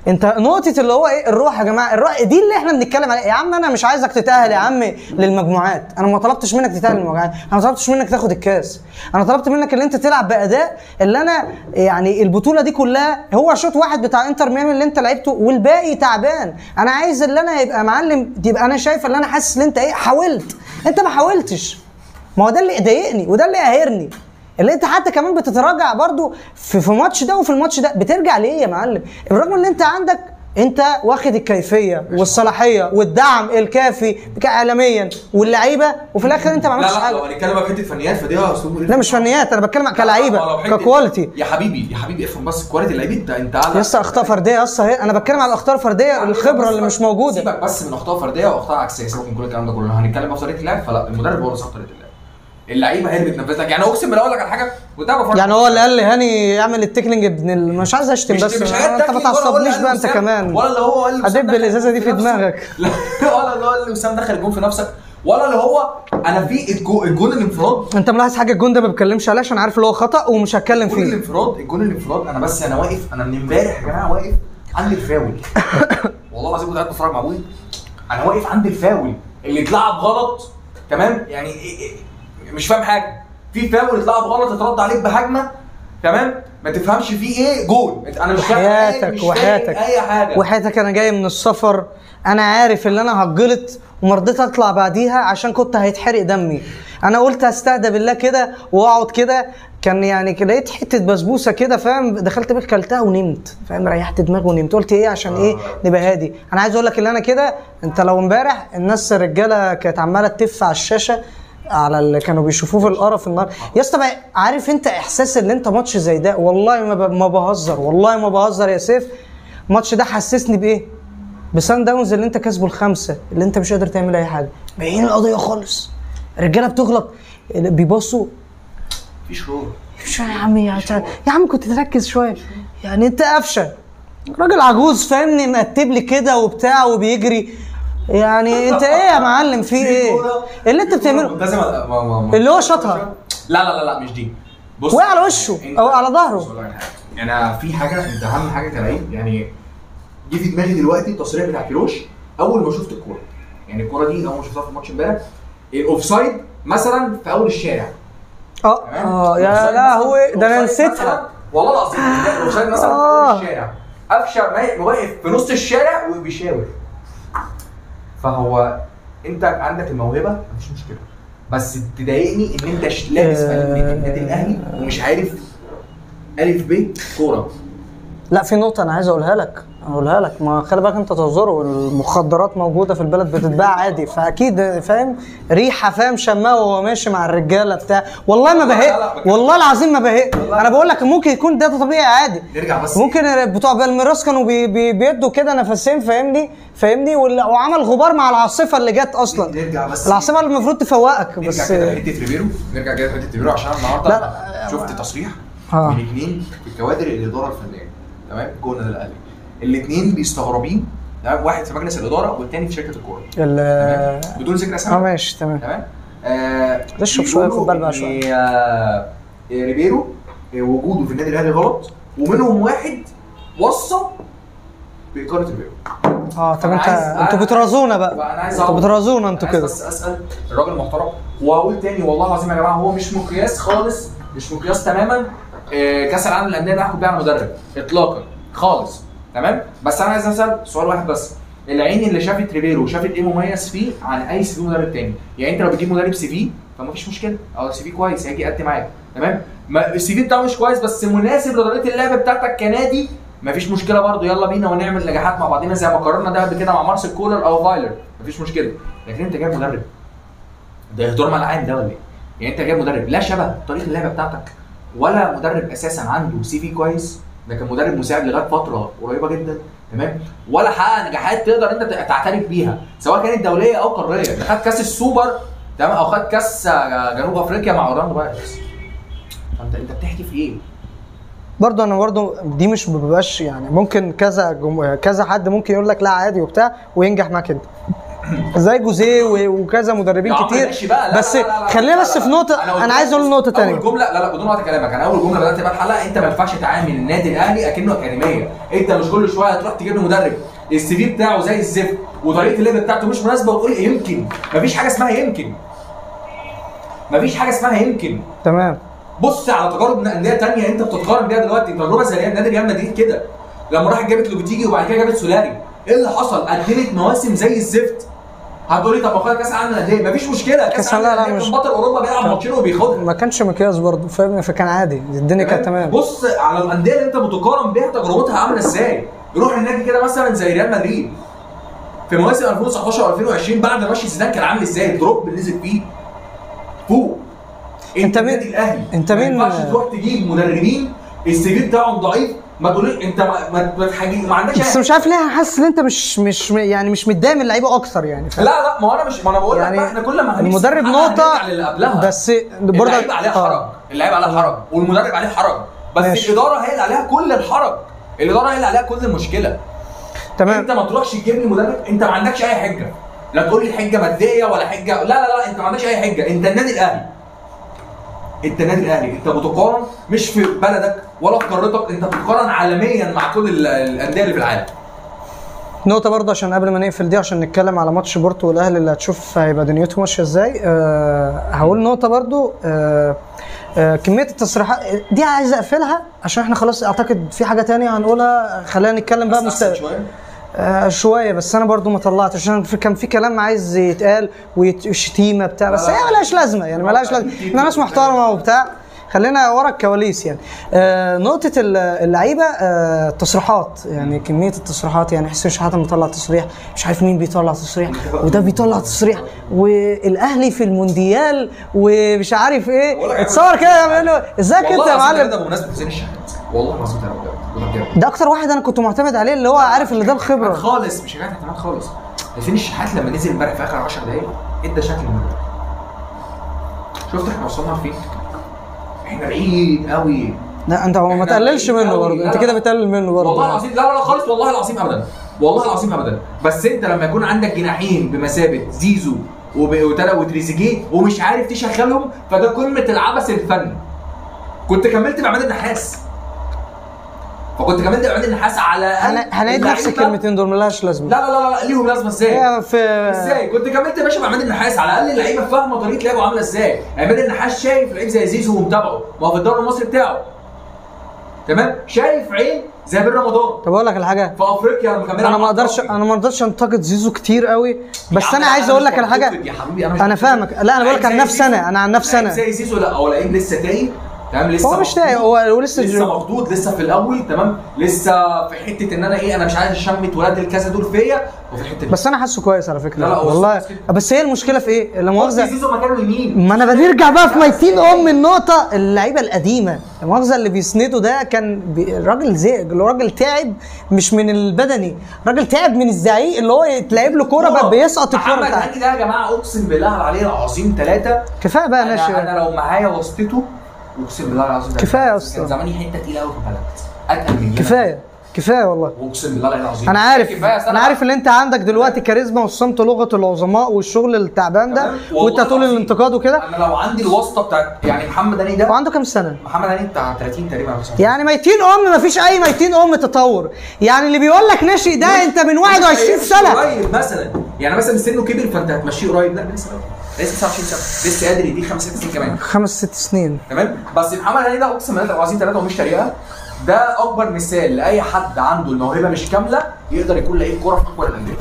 انت نقطة اللي هو ايه الروح يا جماعة، الروح دي اللي احنا بنتكلم عليها يا عم. انا مش عايزك تتاهل يا عم للمجموعات، انا ما طلبتش منك تتاهل للمجموعات، انا ما طلبتش منك تاخد الكاس، انا طلبت منك ان انت تلعب باداء اللي انا يعني البطولة دي كلها هو شوط واحد بتاع انتر ميامي اللي انت لعبته والباقي تعبان. انا عايز اللي انا يبقى معلم، يبقى انا شايف اللي انا حاسس ان انت ايه حاولت، انت ما حاولتش. ما هو ده اللي ضايقني وده اللي قاهرني، اللي انت حتى كمان بتتراجع برضو في ماتش ده وفي الماتش ده، بترجع ليه يا معلم؟ بالرغم ان انت عندك، انت واخد الكيفية والصلاحيه والدعم الكافي اعلاميا واللعيبة، وفي الاخر انت ما عملتش حاجة. لا لو هنتكلم بقى في حتة فنيات فدي اسلوب. لا مش فنيات، انا بتكلم كلعيبة ك quality. يا حبيبي يا حبيبي افهم بس quality اللعيبة. انت على لسه اخطاء فردية لسه، انا بتكلم على الاخطاء الفردية، الخبرة اللي مش موجودة. سيبك بس من اخطاء فردية واخطاء عكسية، سيبك من كل الكلام ده كله. هنتكلم بقى في طريقه اللعب، فلا المدرب هو اللي صاحب طريقه اللعب، اللعيبة هي اللي بتنفذ لك. يعني اقسم بالله اقول لك على حاجة، وده يعني هو اللي قال لي هاني يعمل ال tackling ابن مش عايز اشتم، بس مش انت ما تعصبنيش بقى انت كمان، ولا اللي هو قال هدب الازازه دي في دماغك، لا ولا اللي هو قال وسام دخل الجون في نفسك، ولا اللي هو انا في الجون الانفراد. انت ملاحظ حاجة؟ الجون ده ما بتكلمش عليه عشان عارف اللي هو خطا ومش هتكلم فيه. الجون الانفراد انا بس انا واقف، انا من امبارح يا جماعة واقف عند الفاول والله العظيم كنت قاعد بتفرج مع ابوي، انا واقف عند الفاول اللي اتلعب غلط، تمام؟ يعني مش فاهم حاجة، في فاول اتلعب غلط اترد عليك بهجمه، تمام؟ ما تفهمش فيه ايه جول. انا مش فاهم وحياتك اي حاجة، وحياتك انا جاي من السفر، انا عارف ان انا هتجلط وما رضيت اطلع بعديها عشان كنت هيتحرق دمي. انا قلت هستهدى بالله كده واقعد كده، كان يعني لقيت حتة بسبوسه كده فاهم، دخلت بيت كلتها ونمت فاهم، ريحت دماغي ونمت. قلت ايه عشان ايه نبقى هادي. انا عايز اقول لك ان انا كده، انت لو امبارح الناس الرجالة كانت عماله تف على الشاشة على اللي كانوا بيشوفوه في القرف النار يا اسطى. عارف انت احساس ان انت ماتش زي ده؟ والله ما بهزر، والله ما بهزر يا سيف. الماتش ده حسسني بايه؟ بسان داونز اللي انت كسبه 5، اللي انت مش قادر تعمل اي حاجة، باين القضية خالص، الرجالة بتغلط، بيبصوا مفيش روح. مش يا عم، يا عم كنت تركز شوية يعني. انت قفشه راجل عجوز فاهمني، مقتب لي كده وبتاع وبيجري، يعني انت ايه يا معلم؟ في ايه اللي انت بتعمله؟ اللي هو شاطها. لا لا لا مش دي، بص وقع على وشه او على ظهره. انا في حاجة، انت اهم حاجة كلاعب يعني جه في دماغي دلوقتي التصريح بتاع كيروش اول ما شفت الكورة، يعني الكورة دي اول ما شفتها في الماتش امبارح، ال offside مثلا في اول الشارع. يا لهوي ده انا نسيتها والله العظيم. ال offside مثلا في اول الشارع، قفشه واقف في نص الشارع وبيشاور. فهو انت عندك الموهبة مفيش مشكلة، بس تضايقني ان انت لابس فانيله النادي الاهلي ومش عارف الف ب كورة. لا في نقطة انا عايز اقولها لك، ما خلي بالك انت تهزره، المخدرات موجودة في البلد بتتباع عادي، فاكيد فاهم ريحه، فاهم شماه وهو ماشي مع الرجالة بتاع. والله ما بهق، والله العظيم ما بهق. انا بقول لك ممكن يكون ده طبيعي عادي. نرجع بس، ممكن بتوع بالميراس كانوا بيدوا كده نفسين فاهمني، وعمل غبار مع العاصفة اللي جت اصلا. نرجع بس العاصفة اللي المفروض تفوقك. بس نرجع كده لحته ريبيرو، نرجع كده لحته ريبيرو عشان النهارده شفت تصريح من اثنين في كوادر الادارة الفنية، تمام، جوه النادي الاهلي، الاثنين بيستغربين، تمام، واحد في مجلس الادارة والثاني في شركة الكورة، بدون ذكر اسامي. ماشي تمام. اشرب شوية، خد بالك بقى شوية. ريبيرو وجوده في النادي الاهلي غلط، ومنهم واحد وصى باقالة ريبيرو. طب انتوا بترازونا بقى، انتوا بترازونا انتوا كده. بس اسال الراجل المحترم، واقول تاني والله العظيم يا جماعة هو مش مقياس خالص، مش مقياس تماما. كاس العالم للاندية ده هاخد بيه على المدرب اطلاقا خالص، تمام. بس انا عايز اسال سؤال واحد بس، العين اللي شافت ريبيرو شافت ايه مميز فيه عن اي CV مدرب تاني؟ يعني انت لو بتجيب مدرب CV فما فيش مشكلة، او CV كويس هيجي يقدم معاك، تمام. ال CV بتاعه مش كويس بس مناسب لطريقه اللعب بتاعتك كنادي، مفيش مشكلة برضه، يلا بينا ونعمل نجاحات مع بعضينا زي ما قررنا ده قبل كده مع مارسيل كولر او فايلر، مفيش مشكلة. لكن انت جايب مدرب ده يهدر مع العين ده ولا ايه؟ يعني انت جايب مدرب لا شبه طريقه اللعب بتاعتك، ولا مدرب اساسا عنده CV كويس، ده كان مدرب مساعد لغاية فترة قريبه جدا، تمام؟ ولا حقق نجاحات تقدر انت تعترف بيها سواء كانت دولية او قارية. ده خد كاس السوبر، تمام، او خد كاس جنوب افريقيا مع اورلاندو بايرتس. فانت بتحكي في ايه؟ برضه انا برضه دي مش ببقاش يعني، ممكن كذا حد ممكن يقول لك لا عادي وبتاع وينجح معاك انت زي جوزيه وكذا مدربين كتير. لا بس خلينا بس في نقطة، انا عايز اقول نقطة ثانية. اول جملة، لا بدون قطع كلامك، انا اول جملة بدات بيها الحلقة، انت ما ينفعش تعامل النادي الاهلي اكنه اكاديمية. انت مش كل شوية تروح تجيب له مدرب ال CV بتاعه زي الزفت وطريقه اللعب بتاعته مش مناسبة وتقول يمكن. مفيش حاجة اسمها يمكن، مفيش حاجة اسمها يمكن. تمام. بص على تجارب اندية ثانية انت بتتقارن بيها دلوقتي، تجربه زي نادي ريال مدريد كده لما راحت جابت لوبيتيجي وبعد كده جابت سولاري، ايه اللي حصل؟ قدمت مواسم زي الزفت. هتقولي طب ما خد كاس العالم للاندية، مفيش مشكلة، كاس العالم للاندية كان بطل اوروبا بيلعب ماتشين وبياخدها، ما كانش مقياس برضه، فاهم؟ فكان عادي، الدنيا كانت تمام. بص على الاندية اللي انت بتقارن بيها تجربتها عامله ازاي. روح النادي كده مثلا زي ريال مدريد في مواسم 2019 و2020 بعد ما مشي زيدان كان عامل ازاي؟ ال drop اللي نزل فيه فوق. انت مين الاهلي؟ انت مين؟ ما ينفعش تروح تجيب مدربين ال CV بتاعهم ضعيف، ما تقوليش انت ما عندكش. بس مش عارف ليه حاسس ان انت مش يعني مش متضايق من اللعيبة اكتر يعني. لا لا، ما هو انا مش، ما انا بقول لك يعني احنا كل ما المدرب نقطة بس برضه اللعيبة عليها حرج، اللعيبة عليها حرج والمدرب عليه حرج، بس ماشي. الادارة هي اللي عليها كل الحرج، الادارة هي اللي عليها كل المشكلة. تمام. انت ما تروحش تجيب لي مدرب انت ما عندكش اي حجه، لا تقول لي حجه مادية ولا حجه، لا لا لا، انت ما عندكش اي حجه. انت النادي الاهلي، انت النادي الاهلي، انت بتقارن مش في بلدك ولا في قارتك، انت بتقارن عالميا مع كل الاندية اللي في العالم. نقطة برضه عشان قبل ما نقفل دي، عشان نتكلم على ماتش بورتو والاهلي اللي هتشوف هيبقى دنيته ماشية ازاي. هقول نقطة برضه، كمية التصريحات دي عايز اقفلها عشان احنا خلاص اعتقد في حاجة تانية هنقولها. خلينا نتكلم بقى شوية شوية، بس انا برضو ما طلعتش عشان كان في كلام عايز يتقال وشتيمه بتاع، بس هي مالهاش لازمه يعني، مالهاش لازمه، احنا ناس محترمه وبتاع، خلينا ورا الكواليس يعني. نقطة اللعيبة، التصريحات يعني، كمية التصريحات يعني، حسين شحاته مطلع تصريح، مش عارف مين بيطلع تصريح، وده بيطلع تصريح، والاهلي في المونديال ومش عارف ايه، اتصور كده يعملوا ازيك انت يا معلم. ده بمناسبة حسين الشحات، والله العظيم ده اكتر واحد انا كنت معتمد عليه، اللي هو عارف اللي ده الخبرة خالص، مش حكاية اعتماد خالص. حسين الشحات لما نزل امبارح في اخر 10 دقايق ادى شكل المدرب. شفت احنا وصلنا لفين؟ احنا بعيد قوي. لا انت ما تقللش منه برضه، انت كده بتقلل منه برضه والله العظيم. لا لا خالص، والله العظيم ابدا، والله العظيم ابدا. بس انت لما يكون عندك جناحين بمثابة زيزو وتريزيجيه ومش عارف تشغلهم، فده قمة العبث الفني. كنت كملت بعماد النحاس، فكنت كملت بعماد النحاس على الاقل. هنعيد نفس الكلمتين دول مالهاش لازمه. لا لا لا لا ليهم لازمه ازاي؟ ازاي؟ كنت كملت يا باشا بعماد النحاس، على الاقل اللعيبة فاهمه طريقه لعبه عامله ازاي. عماد النحاس شايف لعيب زي زيزو ومتابعة، ما هو في الدوري المصري بتاعه. تمام؟ شايف عين زي بن رمضان. طب اقول لك على حاجة في افريقيا لما كان انا ما اقدرش انتقد زيزو كتير قوي، بس انا عايز اقول لك على حاجة يا حبيبي. انا فاهمك، لا انا بقول لك عن نفسي، انا عن نفسي انا زي زيزو، لا هو لعيب لسه تايه، تمام، لسه هو مش تايه، هو لسه مخضوض، لسه في الاول، تمام، لسه في حتة ان انا ايه، انا مش عايز اشمت ولاد الكذا دول فيا، وفي الحتة دي. بس انا حاسه كويس على فكرة. لا لا والله، بس هي المشكلة في ايه؟ لا مؤاخذة زيزو مكانه يمين. ما انا بنرجع بقى في ميتين ام النقطة، اللعيبة القديمة لا مؤاخذة اللي بيسنده ده كان راجل زهق، راجل تعب، مش من البدني، راجل تعب من الزعيق اللي هو يتلعب له كورة بقى بيسقط الكورة. محمد هاني ده يا جماعة اقسم بالله العلي العظيم 3 كفاية بقى ناشئ. انا لو معايا واسطته اقسم بالله العظيم كفاية يا اسطى، كان زماني حتة تقيلة قوي في البلد، اتقل من كفاية كفاية والله، اقسم بالله العظيم. انا عارف، انا عارف ان انت عندك دلوقتي كاريزما والصمت لغة العظماء والشغل التعبان ده، وانت طول الانتقاد وكده. انا لو عندي الواسطة بتاعت يعني محمد هاني ده، هو عنده كام سنة؟ محمد هاني بتاع 30 تقريبا يعني، ميتين ام، مفيش اي ميتين ام تطور يعني. اللي بيقول لك ناشئ ده انت من 21 سنة قريب مثلا، يعني مثلا سنة كبر فانت هتمشيه قريب، لا لسه لسه 29 سنة، لسه قادر يديك 5 6 سنين كمان، 5 6 سنين، تمام. بس محمد هاني ده اقسم بالله العظيم 3 ومش طريقه، ده اكبر مثال لاي حد عنده الموهبة مش كاملة يقدر يكون لعيب كورة في اكبر الاندية.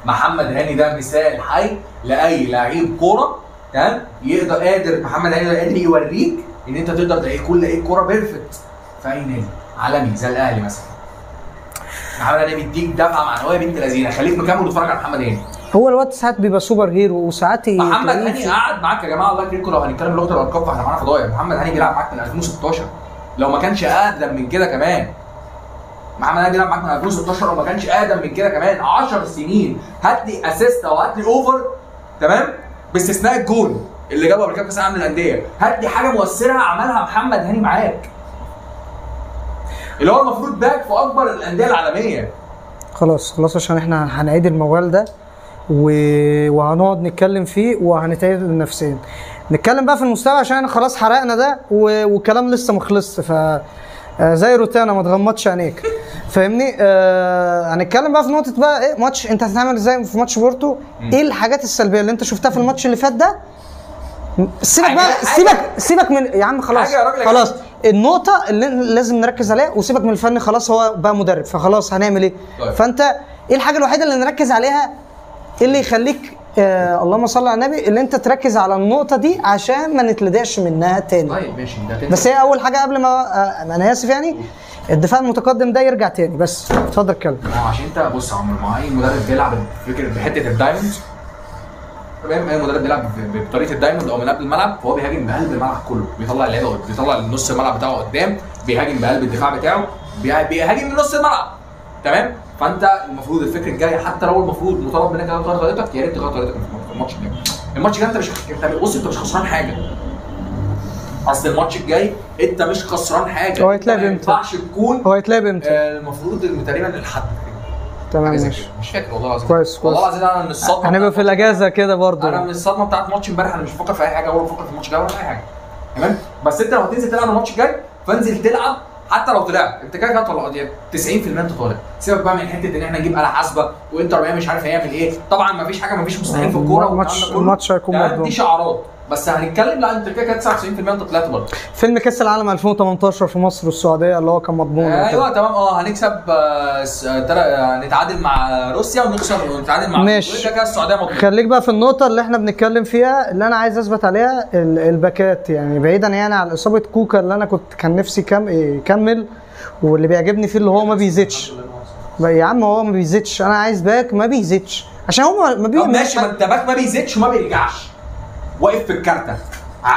محمد هاني ده مثال حي لاي لعيب كورة، تمام، يقدر، قادر محمد هاني ده قادر يوريك ان انت تقدر تكون لعيب كورة perfect في اي نادي عالمي زي الاهلي مثلا. محمد هاني بيديك دفعه معنوية بنت لذينه، خليك مكمل وتتفرج على محمد هاني. هو الوقت ساعات بيبقى super hero، وساعات محمد هاني قعد معاك يا جماعة الله يكرمكم، لو هنتكلم لغة الارقام فاحنا معانا فضايح. محمد هاني بيلعب معاك من 2016، لو ما كانش اقدم من كده كمان. محمد هاني بيلعب معاك من 2016 وما كانش اقدم من كده كمان، 10 سنين. هات لي assist او هات لي over، تمام، باستثناء الجون اللي جابه قبل كده في كاس العالم للاندية، هات لي حاجة مؤثرة عملها محمد هاني معاك، اللي هو المفروض back في اكبر الاندية العالمية. خلاص خلاص، عشان احنا هنعيد الموال ده وهنقعد نتكلم فيه وهنتعيد نفسيا. نتكلم بقى في المستوى عشان خلاص حرقنا ده والكلام لسه ما خلصش، ف زي روتانا ما تغمضش عينيك، فاهمني؟ هنتكلم بقى في نقطة بقى ايه ماتش انت هتتعامل ازاي في ماتش بورتو؟ ايه الحاجات السلبية اللي انت شفتها في الماتش اللي فات ده؟ سيبك بقى، سيبك من يا عم خلاص خلاص، النقطة اللي لازم نركز عليها، وسيبك من الفن خلاص، هو بقى مدرب فخلاص هنعمل ايه؟ طيب. فانت ايه الحاجة الوحيدة اللي نركز عليها؟ ايه اللي يخليك اللهم صل على النبي اللي انت تركز على النقطة دي عشان ما نتلدعش منها تاني؟ طيب ماشي، ده بس هي اول حاجة قبل ما انا اسف يعني الدفاع المتقدم ده يرجع تاني، بس اتفضل اتكلم. ما هو عشان انت بص يا عمرو، ما اي مدرب بيلعب بفكره بحته ال diamond، تمام، اي مدرب بيلعب بطريقة ال diamond او من قبل الملعب، فهو بيهاجم بقلب الملعب كله، بيطلع اللعيبة، بيطلع نص الملعب بتاعه قدام، بيهاجم بقلب الدفاع بتاعه، بيهاجم من نص الملعب، تمام. فانت المفروض الفكر الجاي حتى لو المفروض مطالب منك ان تغير طريقتك، يا ريت تغير طريقتك في الماتش الجاي. الماتش الجاي انت مش انت بص، انت مش خسران حاجة. اصل الماتش الجاي انت مش خسران حاجة. هو هيتلعب امتى؟ ما ينفعش تكون هو هيتلعب امتى؟ المفروض تقريبا الحد. تمام ماشي، مش فاكر والله العظيم. كويس والله العظيم انا من الصدمة هنبقى في الاجازة كده برضه. انا من الصدمة بتاعت ماتش امبارح انا مش بفكر في اي حاجة، ولا بفكر في الماتش ده ولا في اي حاجة، تمام. بس انت لو هتنزل تلعب الماتش الجاي فانزل تلعب، حتى لو طلعت انت كده كده طالع 90% انت طالع. سيبك بقى من حتة ان احنا نجيب آلة حاسبه وانتر ميامي مش عارف هيعمل ايه، طبعا ما فيش حاجة، ما فيش مستحيل في الكورة، الماتش هيكون مضمون، دي شعارات بس. هنتكلم لا انت كده كده 99% انت طلعت برضه. فيلم كاس العالم 2018 في مصر والسعودية اللي هو كان مضمون. ايوه تمام، هنكسب نتعادل مع روسيا ونخسر ونتعادل مع ماشي، كده السعودية مضمون. خليك بقى في النقطة اللي احنا بنتكلم فيها اللي انا عايز اثبت عليها، الباكات يعني بعيدا يعني عن اصابه كوكا اللي انا كنت كان نفسي يكمل، واللي بيعجبني فيه اللي هو ما بيزيدش يا عم، هو ما بيزيدش، انا عايز back ما بيزيدش عشان هو ما بيزيدش. ماشي، ما انت back ما بيزيدش وما بيرجعش، واقف في الكارته.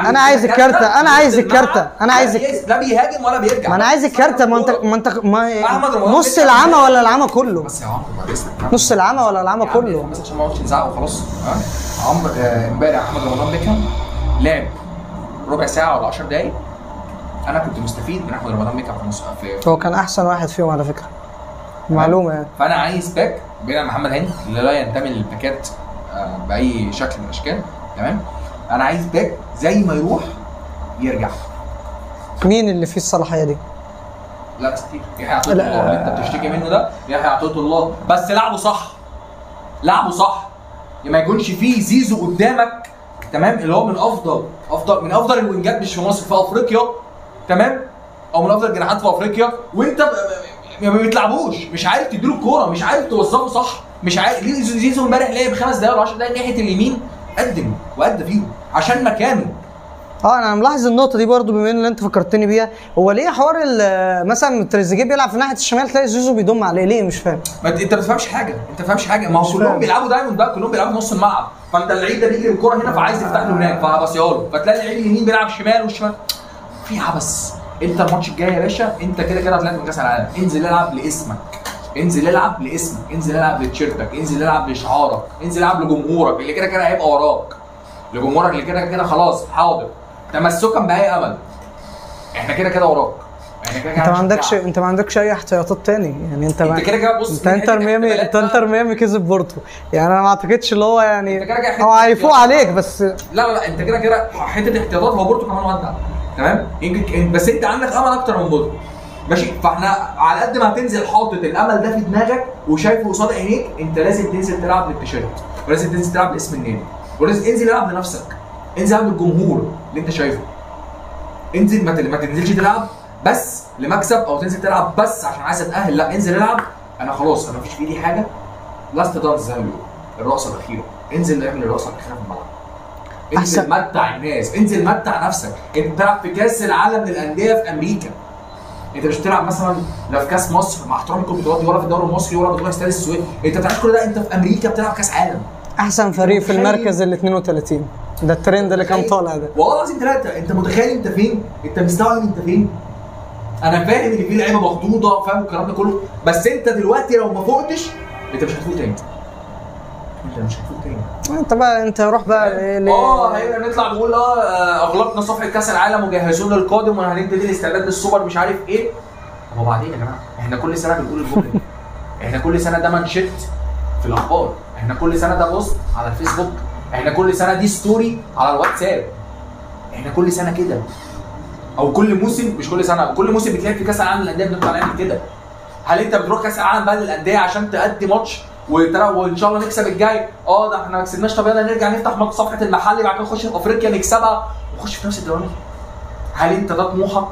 انا عايز الكارته، انا عايز الكارته، انا عايز لا بيهاجم ولا بيرجع. ما انا عايز الكارته، ما انت ما نص العمى ولا العمى كله؟ بس يا عمرو نص العمى ولا العمى كله؟ بس عشان ما اقعدش نزعق وخلاص. عمرو امبارح احمد رمضان بيكهام لعب ربع ساعة ولا 10 دقايق، انا كنت مستفيد من احمد رمضان بيكهام في نص، هو كان احسن واحد فيهم على فكرة، معلومة يعني. فانا عايز back بعيد عن محمد هاني اللي لا ينتمي للباكات باي شكل من الاشكال، تمام. انا عايز back زي ما يروح يرجع. مين اللي فيه الصلاحية دي؟ لا كتير، يحيى عطية الله اللي انت بتشتكي منه ده، يحيى عطية الله، بس لعبه صح، لعبه صح، ما يكونش فيه زيزو قدامك، تمام، اللي هو من افضل افضل من افضل الوينجات مش في مصر، في افريقيا، تمام، او من افضل الجناحات في افريقيا، وانت ما بتلعبوش، مش عارف تديله الكورة، مش عارف توظفه صح، مش عارف ليه. زيزو امبارح لعب 5 دقايق ولا 10 دقايق ناحية اليمين، قدم وادى فيهم عشان مكانه. انا ملاحظ النقطة دي برضو بما ان انت فكرتني بيها. هو ليه حوار مثلا تريزيجيه بيلعب في ناحية الشمال تلاقي زيزو بيضم عليه ليه؟ مش فاهم. ما انت ما بتفهمش حاجة، انت ما بتفهمش حاجة. ما هو كلهم بيلعبوا diamond بقى، كلهم بيلعبوا نص الملعب، فانت اللعيب ده بيجري الكورة هنا فعايز يفتح له هناك فهبصيها له، فتلاقي اللعيب اليمين بيلعب شمال والشمال في عبث. انت الماتش الجاي يا باشا انت كده كده هتلعب من كاس العالم، انزل العب لاسمك، انزل العب لاسمك، انزل العب لتيشيرتك، انزل العب لشعارك، انزل العب لجمهورك اللي كده كده هيبقى وراك، لجمهورك اللي كده كده خلاص حاضر تمسكا باي امل، احنا كده كده وراك، احنا كده كده. انت ما عندكش اي احتياطات تاني يعني. انت كده كده بص، انت انتر ميامي، انت انتر ميامي كسب بورتو يعني، انا ما اعتقدش اللي هو يعني هو هيفوق عليك بس. لا لا لا، انت كده كده حتة احتياطات، هو بورتو كمان ودع، تمام، يمكن بس انت عندك امل اكتر من بورتو، ماشي. فاحنا على قد ما هتنزل حاطط الامل ده في دماغك وشايفه قصاد عينيك، انت لازم تنزل تلعب للتيشيرت، ولازم تنزل تلعب لاسم النادي، ولازم انزل العب لنفسك، انزل العب للجمهور اللي انت شايفه. انزل، ما تنزلش تلعب بس لمكسب او تنزل تلعب بس عشان عايز اتاهل، لا انزل العب انا خلاص، انا مفيش في ايدي حاجة، last dance زي ما بيقولوا، الرقصة الاخيرة، انزل اعمل الرقصة الاخيرة في الملعب، انزل متع الناس، انزل متع نفسك. انت بتلعب في كاس العالم للاندية في امريكا، انت مش بتلعب مثلا لا في كاس مصر مع احترامي كل البطولات دي، ولا في الدوري المصري، ولا بتروح استاد السويس، انت ما بتلعبش كل ده، انت في امريكا بتلعب كاس عالم. احسن فريق في المركز ال 32 ده الترند اللي كان طالع ده، والله العظيم ثلاثة. انت متخيل انت فين؟ انت مستوعب انت فين؟ انا فاهم ان في لعيبة مخضوضه، فاهم الكلام ده كله، بس انت دلوقتي لو ما فوقتش انت مش هتفوق تاني. انت مش هتفوق تاني. انت بقى انت روح بقى هيبقى نطلع نقول اغلقنا صفحة كاس العالم وجهزونا للقادم وهنبتدي الاستعداد للسوبر مش عارف ايه. طب وبعدين يا جماعة احنا كل سنة بنقول الجملة دي، احنا كل سنة ده مانشيت في الاخبار، احنا كل سنة ده post على الفيسبوك، احنا كل سنة دي story على الواتساب، احنا كل سنة كده، او كل موسم، مش كل سنة، كل موسم بتلاقي في كاس العالم للاندية بنطلع نعمل كده. هل انت بتروح كاس العالم بقى للاندية عشان تأدي ماتش وان شاء الله نكسب الجاي؟ ده احنا ما كسبناش، طب يلا نرجع نفتح صفحة المحلي بعد كده نخش في افريقيا نكسبها ونخش في نفس الدوامة. هل انت ده طموحك؟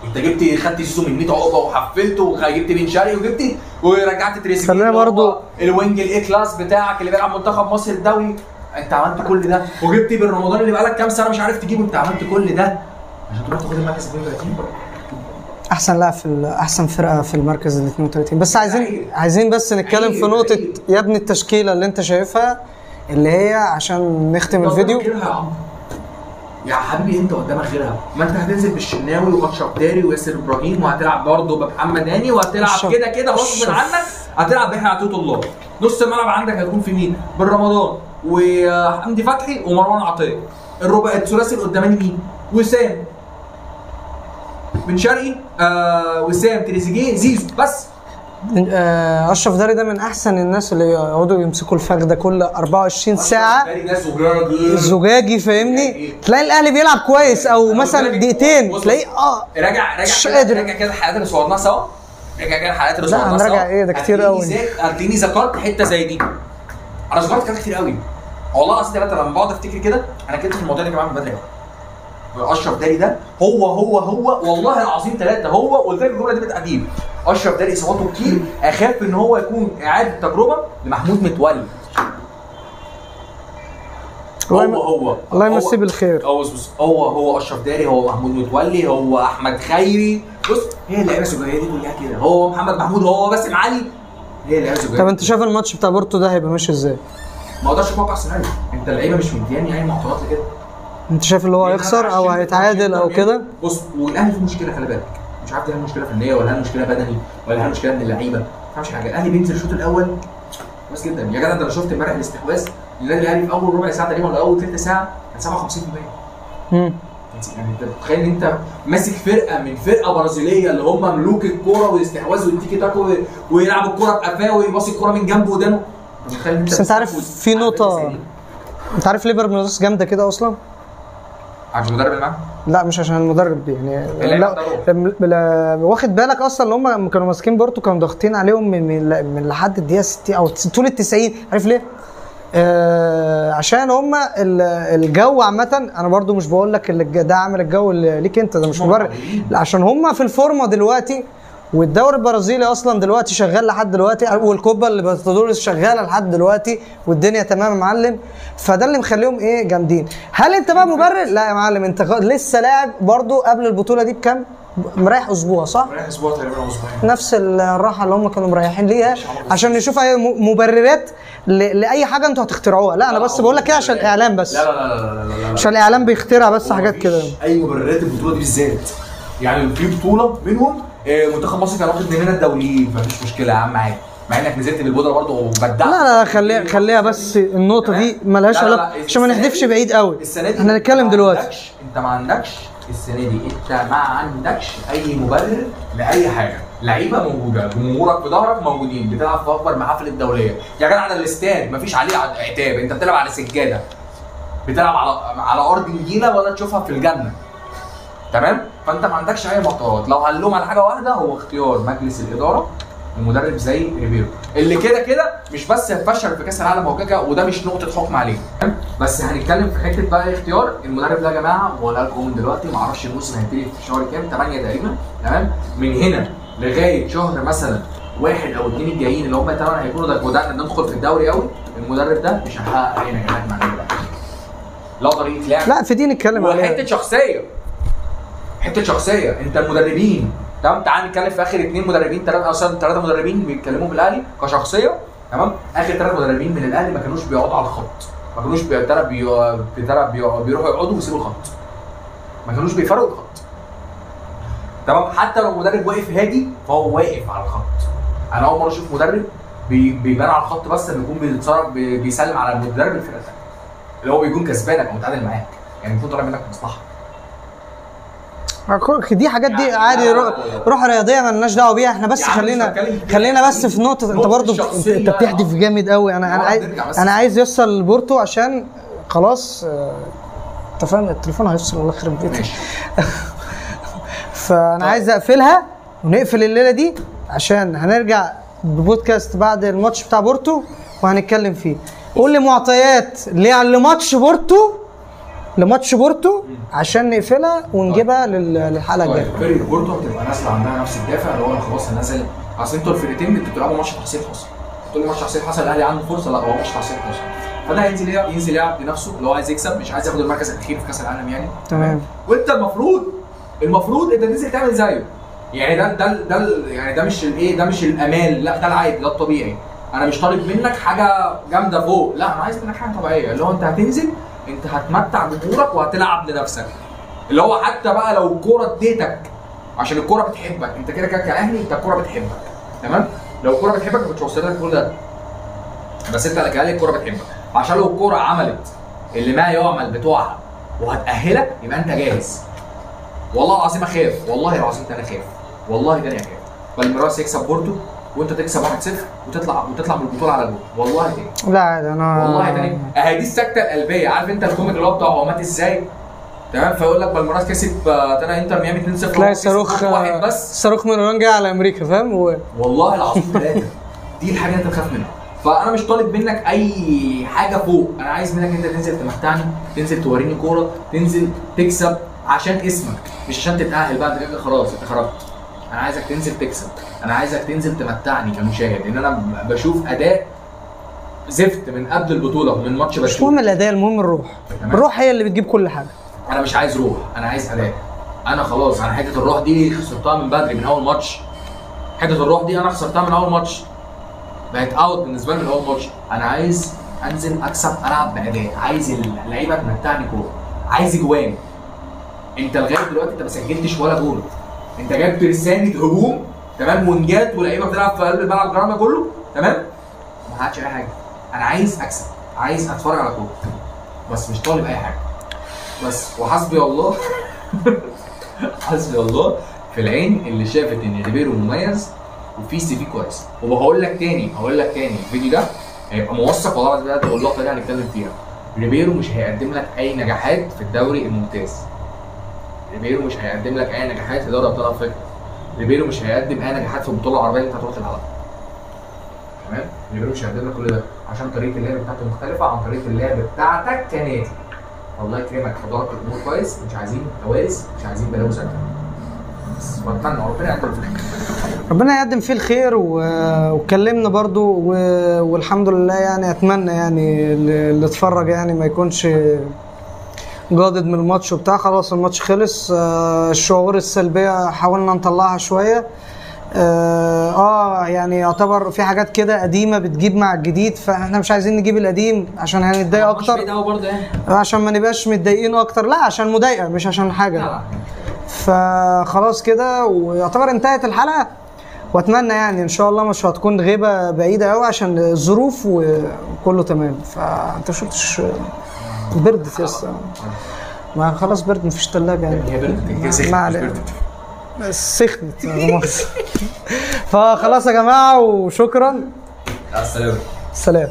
انت جبت خدت زيزو من 100 عقبه وحفلته وجبت بن شرقي وجبت ورجعت تريزيجيه خلينا برضه ال wing ال A class بتاعك اللي بيلعب منتخب مصر الدولي، انت عملت كل ده، وجبت بن رمضان اللي بقالك كام سنة مش عارف تجيبه، انت عملت كل ده عشان تروح تاخد المركز 32؟ احسن لاعب في احسن فرقه في المركز ال 32. بس عايزين بس نتكلم في نقطة يا ابني التشكيلة اللي انت شايفها اللي هي عشان نختم الفيديو. يا حبيبي انت قدامك غيرها، ما انت هتنزل بالشناوي واشرف داري وياسر ابراهيم، وهتلعب برضه بمحمد هاني، وهتلعب كده كده غصب عنك هتلعب بيحيى عطية الله. نص الملعب عندك هتكون في مين؟ بن رمضان وحمدي فتحي ومروان عطية. الربع الثلاثي القداماني مين؟ وسام بن شرقي، وسام تريزيجيه، زيزو بس. اشرف داري ده من احسن الناس اللي يقعدوا يمسكوا الفخ ده كل 24 ساعة. زجاجي فاهمني، تلاقي الاهلي بيلعب كويس او مثلا دقيقتين تلاقيه راجع راجع كده الحلقات اللي صورناها سوا، راجع كده الحلقات اللي صورناها سوا. لا ايه ده كتير قوي، هتلاقيني ذكرت حتة زي دي. انا ذكرت كده كتير قوي والله العظيم. ثلاثة لما بقعد افتكر كده انا كنت في الموضوع ده يا جماعة من بدري قوي. اشرف داري ده هو هو هو والله العظيم ثلاثة، هو قلت لك الجملة دي بالتقديم. اشرف داري اصاباته كتير، اخاف ان هو يكون اعاده تجربه لمحمود متولي. هو هو الله يمسيه بالخير. هو هو اشرف داري، هو محمود متولي، هو احمد خيري. بص هي اللعيبة الزجاجيه دي كلها كده، هو محمد محمود، هو باسم علي، هي اللعيبة الزجاجيه. طب انت شايف الماتش بتاع بورتو ده هيبقى ماشي ازاي؟ ما اقدرش اتوقع سيناريو، انت اللعيبة مش مدياني اي معطيات لكده. انت شايف اللي هو هيخسر او هيتعادل او كده؟ بص والاهلي في مشكلة، خلي بالك، مش عارف دي هل مشكلة فنية ولا هل مشكلة بدني ولا هل مشكلة من اللعيبة، ما فهمش حاجة. الاهلي بينزل الشوط الاول كويس جدا يا جدع. انت لو شفت امبارح الاستحواذ النادي الاهلي في اول ربع ساعة تقريبا ولا اول ثلث ساعة كان 57%. يعني انت متخيل ان انت ماسك فرقه من فرقه برازيليه اللي هم ملوك الكورة والاستحواذ والتيكي تاكو ويلعب الكورة بقفاه ويباصي الكورة من جنبه ودانه. متخيل انت؟ بس انت عارف في نقطة، انت عارف ليه بيراميدز جامدة كده اصلا؟ عشان المدرب اللي معاه؟ لا مش عشان المدرب يعني، لا واخد بالك اصلا اللي هم كانوا ماسكين بورتو كانوا ضاغطين عليهم من لحد الدقيقة 60 او طول ال 90. عارف ليه؟ عشان هم الجو عامة. انا برضو مش بقول لك اللي ده عامل الجو اللي ليك انت، ده مش مبرر، عشان هم في الفورمة دلوقتي، والدوري البرازيلي اصلا دلوقتي شغال لحد دلوقتي، والكوبا اللي بتدور شغالة لحد دلوقتي، والدنيا تمام يا معلم. فده اللي مخليهم ايه جامدين. هل انت بقى مبرر؟ لا يا معلم، انت لسه لاعب برضو قبل البطولة دي بكام؟ مريح اسبوع صح؟ مريح اسبوع تقريبا او اسبوعين، نفس الراحة اللي هم كانوا مريحين ليها، عشان نشوف اي مبررات لاي حاجة انتوا هتخترعوها. لا انا بس بقول لك كده عشان الاعلام بس. لا لا لا لا لا لا، عشان الاعلام بيخترع بس حاجات كده. اي مبررات البطولة دي بالذات، يعني في بطوله منهم منتخب مصر كان واخد مننا الدوليين، فمفيش مشكلة يا عم عادي، مع انك نزلت بالبودره برضه وبدعت. لا لا خليها بس النقطة دي مالهاش علاقة عشان ما نحدفش بعيد قوي. احنا هنتكلم دلوقتي. انت ما عندكش السنة دي، انت ما عندكش اي مبرر لاي حاجة. لعيبة موجودة، جمهورك في ظهرك موجودين، بتلعب في اكبر محافل الدولية يا جدع. على الاستاد مفيش عليه عتاب، انت بتلعب على سجادة، بتلعب على ارض نجيله ولا تشوفها في الجنة. تمام؟ فانت ما عندكش اي معطيات. لو هنلوم على حاجة واحدة هو اختيار مجلس الادارة ومدرب زي ريبيرو اللي كده كده مش بس فشل في كاس العالم هو كده، وده مش نقطة حكم عليه، بس هنتكلم في حتة بقى اختيار المدرب ده يا جماعة. ولا لكم من دلوقتي ما اعرفش الموسم هيبتدي في شهر كام، 8 تقريبا، تمام؟ من هنا لغاية شهر مثلا 1 أو 2 الجايين اللي هم طبعا هيكونوا ده بدأنا ندخل في الدوري قوي، المدرب ده مش هيحقق اي نجاحات مع النادي الاهلي. لا طريقه لعب، لا في دي نتكلم عليها، وحتة شخصية، حتة شخصية. انت المدربين تمام، تعال نتكلم في اخر 2 مدربين، 3 مدربين بيتكلموا في الاهلي كشخصية، تمام؟ اخر 3 مدربين من الاهلي ما كانوش بيقعدوا على الخط، ما كانوش بيروحوا يقعدوا ويسيبوا الخط، ما كانوش بيفرقوا الخط. تمام؟ حتى لو المدرب واقف هادي فهو واقف على الخط. انا اول مرة اشوف مدرب بيبان على الخط بس لما يكون بيتصرف بيسلم على المدرب الفرقة الثانية، اللي هو بيكون كسبانك او متعادل معاك، يعني المفروض طالع منك مصلحة. دي حاجات دي عادي، روح رياضية ما لناش دعوه بيها احنا، بس يعني خلينا بس في نقطة. انت برضو انت بتحدف جامد قوي. انا عايز يوصل بورتو عشان خلاص، انت فاهم التليفون هيفصل الله يخرب بيتك. فانا عايز اقفلها ونقفل الليلة دي عشان هنرجع ببودكاست بعد الماتش بتاع بورتو وهنتكلم فيه. قول لي معطيات ليه لماتش بورتو، لماتش بورتو عشان نقفلها ونجيبها للحلقة الجاية. فريق بورتو هتبقى نازله عندها نفس الدافع اللي هو انا خلاص هنزل، اصل انتوا الفرقتين انتوا بتلعبوا ماتش تحصيل حصل. تقول لي ماتش تحصيل حصل الاهلي عنده فرصة، لا هو ماتش تحصيل حصل. فده هينزل يلعب لنفسه اللي هو عايز يكسب، مش عايز ياخد المركز الاخير في كاس العالم يعني. تمام. وانت المفروض انت تنزل تعمل زيه يعني. ده يعني ده مش الايه، ده مش الامال، لا ده العادي، ده الطبيعي. انا مش طالب منك حاجة جامدة فوق، لا انا عايز منك حاجة طبيعية اللي هو انت هتنزل، انت هتمتع جمهورك وهتلعب لنفسك، اللي هو حتى بقى لو الكورة اديتك عشان الكورة بتحبك، انت كده كده كاهلي انت الكورة بتحبك. تمام؟ لو الكورة بتحبك ما كنتش وصلت لك كل ده، بس انت كاهلي الكورة بتحبك، عشان لو الكورة عملت اللي ما يعمل بتوعها وهتاهلك يبقى انت جاهز. والله العظيم اخاف، والله العظيم انا اخاف، والله تاني اخاف بالميراس يكسب بورتو وانت تكسب 1-0 وتطلع من البطولة على جول. والله تاني لا انا والله تاني اهي دي السكتة القلبية. عارف انت ال comic اللي هو بتاع هو مات ازاي؟ تمام؟ فيقول لك بالميراس كسب تاني انتر ميامي 2-0، تلاقي صاروخ واحد بس، صاروخ من ايران جاي على امريكا، فاهم؟ والله العظيم ثلاثة. دي الحاجة اللي انت تخاف منها. فانا مش طالب منك اي حاجة فوق، انا عايز منك انت تنزل تمتعني، تنزل توريني كورة، تنزل تكسب عشان اسمك، مش عشان تتاهل بقى انت كده خلاص انت خرجت. انا عايزك تنزل تكسب، انا عايزك تنزل تمتعني كمشاهد، لان انا بشوف اداء زفت من قبل البطولة من ماتش بشوف. مش مهم الاداء، المهم الروح. الروح هي اللي بتجيب كل حاجة. انا مش عايز روح، انا عايز اداء. انا خلاص انا حتة الروح دي خسرتها من بدري من اول ماتش. حتة الروح دي انا خسرتها من اول ماتش، بقت out بالنسبة لي من اول ماتش. انا عايز انزل اكسب، العب باداء، عايز اللعيبة تمتعني كورة، عايز اجوان. انت لغاية دلوقتي انت ما سجلتش ولا جول، انت جايب ترسانه هجوم تمام، ونجات ولاعيبه بتلعب في قلب الملعب الكلام ده كله تمام، ما عادش اي حاجة. انا عايز اكسب، عايز اتفرج على كورة بس، مش طالب اي حاجة بس. وحسبي الله حسبي الله في العين اللي شافت ان ريبيرو مميز وفي CV كويس. وهقول لك تاني، هقول لك تاني الفيديو ده هيبقى موثق والله العظيم، واللقطه دي هنتكلم فيها. ريبيرو مش هيقدم لك اي نجاحات في الدوري الممتاز، ريبيرو مش هيقدم لك اي نجاحات في دوري ابطال افريقيا، ريبيرو مش هيقدم اي نجاحات في البطولة العربية اللي انت هتروح تلعبها. تمام؟ ريبيرو مش هيقدم لك كل ده عشان طريقه اللعب بتاعته مختلفة عن طريقه اللعب بتاعتك كنادي. الله يكرمك، حضرتك الامور كويس، مش عايزين كوارث، مش عايزين بلاوي زرقاء بس. واتمنى ربنا يقدم فيه الخير، ربنا يقدم فيه الخير. واتكلمنا برضو والحمد لله يعني. اتمنى يعني اللي اتفرج يعني ما يكونش جادد من الماتش وبتاع. خلاص الماتش خلص، الشعور السلبية حاولنا نطلعها شوية. يعني يعتبر في حاجات كده قديمة بتجيب مع الجديد، فاحنا مش عايزين نجيب القديم عشان هنتضايق اكتر، عشان ما نبقاش متضايقين اكتر، لا عشان مضايقه مش عشان حاجة. فخلاص كده ويعتبر انتهت الحلقة، واتمنى يعني ان شاء الله مش هتكون غيبه بعيدة قوي عشان الظروف وكله تمام. فانت شفتش بردت يا اسطى؟ ما خلاص برد، مفيش ثلاجه يعني. هي بردت، ما علينا، سخنت. فخلاص يا جماعة، وشكرا. مع السلامة. سلام.